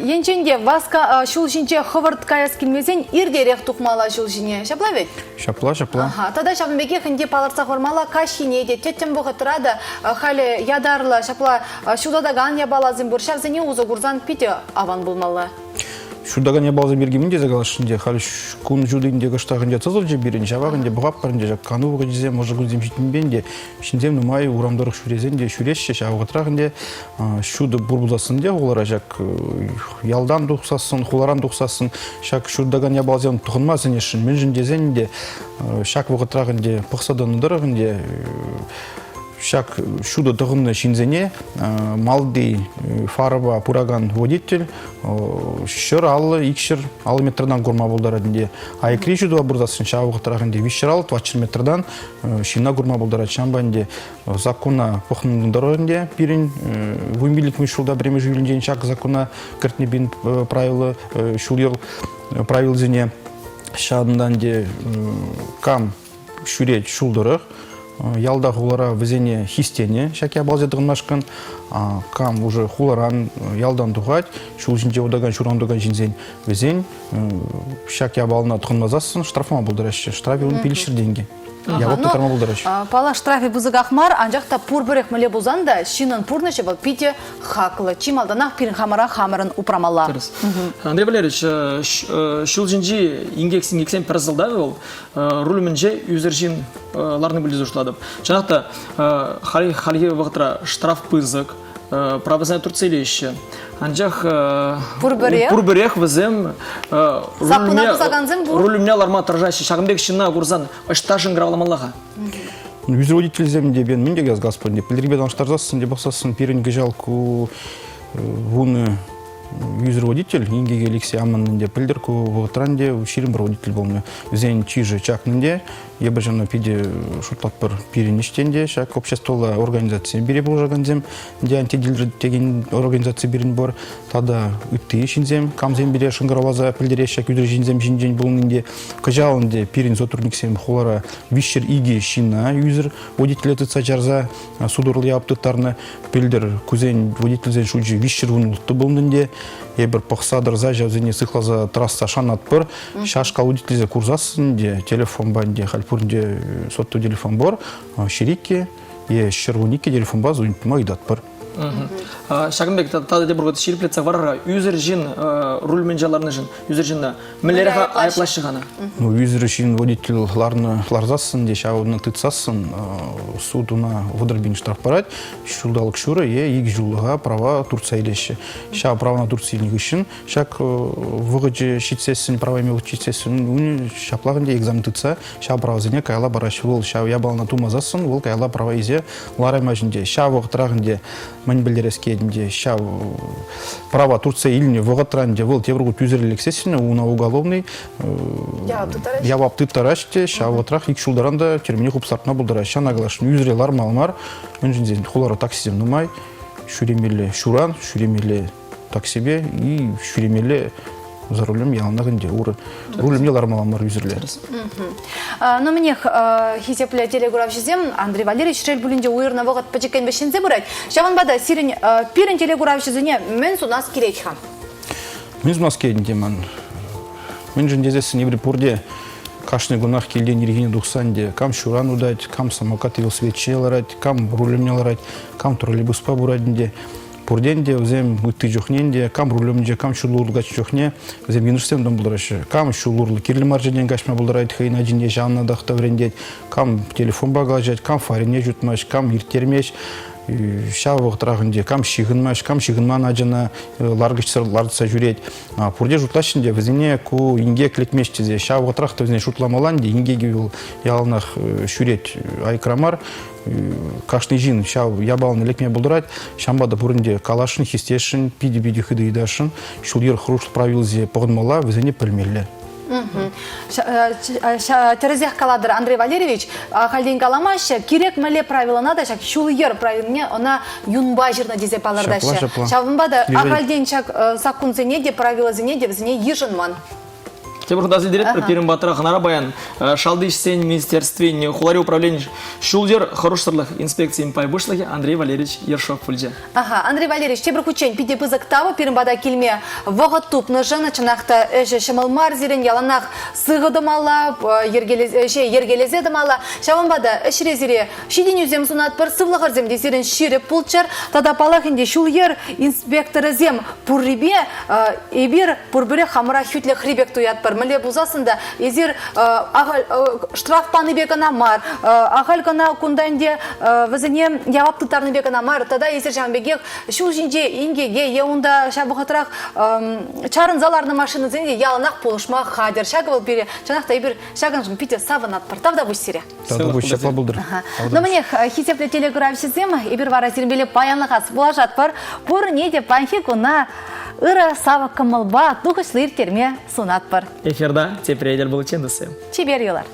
Speaker 4: енчен те васка ҫул ҫинче хӑвӑрт каяс килмесен иртерех тухмалла ҫул ҫине. Ҫапла вӗт?
Speaker 7: Ҫапла, ҫапла.
Speaker 4: Аха, тата ҫавӑн пекех ӗнтӗ палӑртса хӑвармалла каҫхине те, тӗттӗм вӑхӑтра та халӗ ятарлӑ ҫапла ҫутатакан япаласем пур. Ҫавсене усӑ курсан питӗ аван пулмалла.
Speaker 7: Ҫутакан япаласем пирки мӗн тесе каласшӑн те, халь кун ҫути ӗнтӗ кӑштах ӗнтӗ тӑсӑлчӗ пирӗн, ҫавах ӗнтӗ пӑхатпӑр ӗнтӗ ҫак кану вӑхӑчӗсем, ӑшӑ кунсем ҫитнипе ӗнтӗ ҫынсем нумай урам тӑрӑх ҫӳресен те ҫӳреҫҫӗ, ҫав вӑхӑтрах ӗнтӗ ҫутӑ пур пулсассӑн те хулара ҫак ялтан тухсассӑн, хуларан тухсассӑн ҫак ҫутакан япаласем тӑхӑнма сӗнесшӗн. Мӗншӗн тесен ӗнтӗ ҫак вӑхӑтрах ӗнтӗ пӑхса тӑнӑ тӑрӑх ӗнтӗ ҫак ҫутӑ тӑхӑннӑ ҫынсене малти фарӑпа пыракан водитель 150, 250 метртан курма пултарать ӗнтӗ. Айкри ҫутӑпа пырсассӑн ҫав вӑхӑтрах ӗнтӗ 350, 400 метртан ҫынна курма пултарать. Ҫавӑнпа ӗнтӗ закона пӑхнӑ тӑрӑх ӗнтӗ пирӗн вунпиллӗкмӗш ҫулта пӗрремӗш июлӗнчен ҫак закона кӗртнӗ пин правило ҫул-йӗр правилисене ҫавӑнтан ӗнтӗ кам ҫӳрет ҫул тӑрӑх ялта хулара вӗсене хистенӗ ҫак япаласене тӑхӑнмашкӑн кам уже хуларан ялтан тухать ҫул ҫинче утакан ҫуран утакан ҫынсен вӗсен ҫак япалана тӑхӑнмасассӑн штрафлама пултараҫҫӗ штрафӗ ун 500 тенкӗ явап тыттарма пултараҫҫӗ
Speaker 4: Паллах, штрафӗ пысӑках мар, анчах та пурпӗрех мӗнле пулсан та ҫыннӑн пурнӑҫӗ вӑл питӗ хаклӑ. Чи малтанах пирӗн хамӑра хамӑрӑн упрамалла.
Speaker 3: Тӗрӗс. Андрей Валерьевич, ҫул ҫинчи инкек-синкексен пӗр сӑлтавӗ вӑл руль умӗнче ӳсӗр ҫын ларнӑ пуль тесе шутлатӑп. Чӑнах та, хальхи вӑхӑтра штраф пысӑк, правасене туртса илеҫҫӗ. Анчах
Speaker 4: пурпӗрех,
Speaker 3: пурпӗрех вӗсем
Speaker 4: саккуна пӑсакансем пур.
Speaker 3: Руль умне ларма тӑрӑшаҫҫӗ. Ҫакӑн пек ҫынна курсан ӑҫта шӑнкӑравламалла-ха?
Speaker 7: Ӳсӗр водительсем те мӗн те господин, пӗлтерипе танлаштарсассӑн те пӑхсассӑн пирӗн кӑҫал ку вунӑ ӳсӗр водитель инкеке лексе аманнӑ ӗнтӗ. Пӗлтӗр ку вӑхӑтран ӗнтӗ 21 водитель пулнӑ. Вӗсен чышӗ чакнӑ ӗнтӗ. Эпир ҫавна питӗ шутлатпӑр пирӗн ӗҫтен те ҫак обществӑлла организацисем пире пулӑшакансем те антидилер текен организаци пирӗн пур. Тата ытти ҫынсем, камсем пире шӑнкӑравласа пӗлтереҫҫӗ ҫак ӳсӗр ҫынсем ҫинчен пулнин те. Кӑҫал ӗнтӗ пирӗн сотрудниксем хулара 302 ҫынна ӳсӗр водителе тытса чарса суд урлӑ явап тыттарнӑ. Пӗлтӗр кусен водительсен шучӗ 316 пулнӑ ӗнтӗ. Эпир пӑхса тӑрса ҫавсене сыхласа тӑрасса шанатпӑр. Шашка водительсене курсассӑн те телефонпа ӗнтӗ халь пуринте сотовый телефон пур. Ҫирикки е 112 телефонпа звонить тума ыйтатпӑр.
Speaker 3: Ҫакӑн пек тата тепӗр хут ҫирӗплетсе хӑварар-ха. Ӳсӗр ҫын руль умӗнче ларнӑшӑн, ӳсӗр ҫынна мӗнлерех айӑплаҫҫӗ-ха ӑна?
Speaker 7: Ну, ӳсӗр ҫын водитель ларнӑ ларсассӑн те ҫавна тытсассӑн суд ӑна 30 000 штраф парать. Ҫулталӑк ҫурӑ е икӗ ҫуллӑха права туртса илеҫҫӗ. Ҫав правана туртса илнӗ хыҫҫӑн ҫак вӑхӑчӗ ҫитсессӗн, права илме вӑхӑт ҫитсессӗн, ун ҫаплах ӗнтӗ экзамен тытса ҫав правасене каялла параҫҫӗ. Вӑл ҫав япалана тумасассӑн вӑл каялла права илсе лараймасть ӗнтӗ. Ҫав вӑхӑтрах ӗнтӗ мӗн пӗлтерес килет ӗнтӗ, ҫав права туртса илнӗ вӑхӑтра ӗнтӗ вӑл тепӗр хут ӳсӗрӗлексессӗн уна уголовный явап тыттараҫ те ҫав вӑхӑтрах ик ҫултаран та тӗрмене хупса лартма пултараҫ. Ҫавна каласшӑн, ӳсӗре лармалла мар, мӗншӗн тесен хулара таксисем нумай, ҫӳремелле ҫуран, ҫӳремелле таксипе и ҫӳремелле за рулем яланах ӗнтӗ урӑ рулемне лармалла мар ӳсӗрле.
Speaker 4: Ну, мӗнех, хисеплӗ телекуравҫӑсем, Андрей Валерьевич шел пулин те уйӑрнӑ вӑхӑт пӗчӗккӗн вӗҫленсе пырать. Ҫавӑнпа та сирӗн пирӗн телекуравҫӑсене мӗн сунас килет-ха?
Speaker 7: Мӗн сунас килет ӗнтӗ ман? Мӗншӗн тесессӗн эпир пурте.
Speaker 13: Кашни кунах килтен ирхине тухсан те кам ҫуран утать, кам самокат велосипед ҫине ларать, кам руль умне ларать, кам троллейбуспа пырать ӗнтӗ. Пуртен те вӗсем ытти чухне те, кам руль умӗнче, кам ҫул урлӑ каҫнӑ чухне вӗсем йӑнӑшсем тума пултараҫҫӗ. Кам ҫул урлӑ кирлӗ мар ҫӗртен каҫма пултарать, хӑйӗн ачине ҫавна та вӗрентет, кам телефонпа калаҫать, кам фарине ҫутмасть, кам ирттермест. Ҫав вӑхӑтрах ӗнтӗ кам ҫыхӑнмасть, кам ҫыхӑнман ачана ларкӑчсӑр лартса ҫӳрет. Пурте шутлаҫҫӗ ӗнтӗ, вӗсене ку инкек лекмест тесе. Ҫав вӑхӑтрах та вӗсене шутламалла ӗнтӗ, инкекӗ вӑл яланах ҫӳрет айкра мар. Кашни ҫын ҫав япалана лекме пултарать. Ҫавӑнпа та пурин те каласшӑн, хистесшӗн, питӗ-питӗ хытӑ ыйтасшӑн. Ҫул-йӗр хӑрушлӑх правилисене пӑхӑнмалла, вӗсене пӗлмелле.
Speaker 4: Тӗрӗсех калатӑр, Андрей Валерьевич. Ахальтен каламаҫҫӗ, кирек мӗнле правилӑна та ҫак ҫул-йӗр правилине ӑна юнпа ҫырнӑ тесе палӑртаҫҫӗ.
Speaker 13: Ҫапла, ҫапла.
Speaker 4: Ҫавӑнпа та ахальтен ҫак саккунсене те, правилӑсене те вӗсене йышӑнман.
Speaker 3: Тепӗр хут аса илтеретпӗр, пирӗн патра хӑнара паян Шалти ӗҫсен министерствин хулари управленин ҫул-йӗр хӑрушсӑрлӑх инспекцийӗн пай пуҫлӑхӗ Андрей Валерьевич Ершов пулчӗ.
Speaker 4: Аха, Андрей Валерьевич, тепӗр хутчен питӗ пысӑк тав пирӗн пата килме вӑхӑт тупнӑшӑн. Чӑнах та ӗҫӗ ҫӑмӑл мар сирӗн, яланах сыхӑ тӑмалла, ӗҫе йӗркелесе тӑмалла. Ҫавӑнпа та ӗҫре сире ҫитӗнӳсем сунатпӑр, сывлӑхӑрсем те сирӗн ҫирӗп пулччӑр. Тата паллах ӗнтӗ ҫул-йӗр инспекторӗсем пуррипе эпир пурпӗрех хамӑра хӳтлӗхри пек туятпӑр. Мӗнле пулсассӑн та эсир штраф панипе кӑна мар, ахаль кӑна кунта ӗнтӗ вӗсене явап тыттарнипе кӑна мар, тата эсир ҫавӑн пекех ҫул ҫинче инкеке е унта ҫав вӑхӑтрах чарӑнса ларнӑ машинӑсене те яланах пулӑшма хатӗр. Ҫакӑ вӑл пире, чӑнах та эпир ҫакӑншӑн питӗ савӑнатпӑр. Тавтапуҫ сире.
Speaker 13: Тавтапуҫ, ҫапла пултӑр.
Speaker 4: Ну, мӗнех, хисеплӗ телекуравҫӑсем, эпир вара сирӗнпеле паянлӑха пулашатпӑр. Пурне те паянхи куна ырӑ савӑк кӑмӑлпа тухӑҫлӑ ирттерме сунатпӑр.
Speaker 3: Эфирта тепре тӗл пуличчен, туссем.
Speaker 4: Чипер юлар.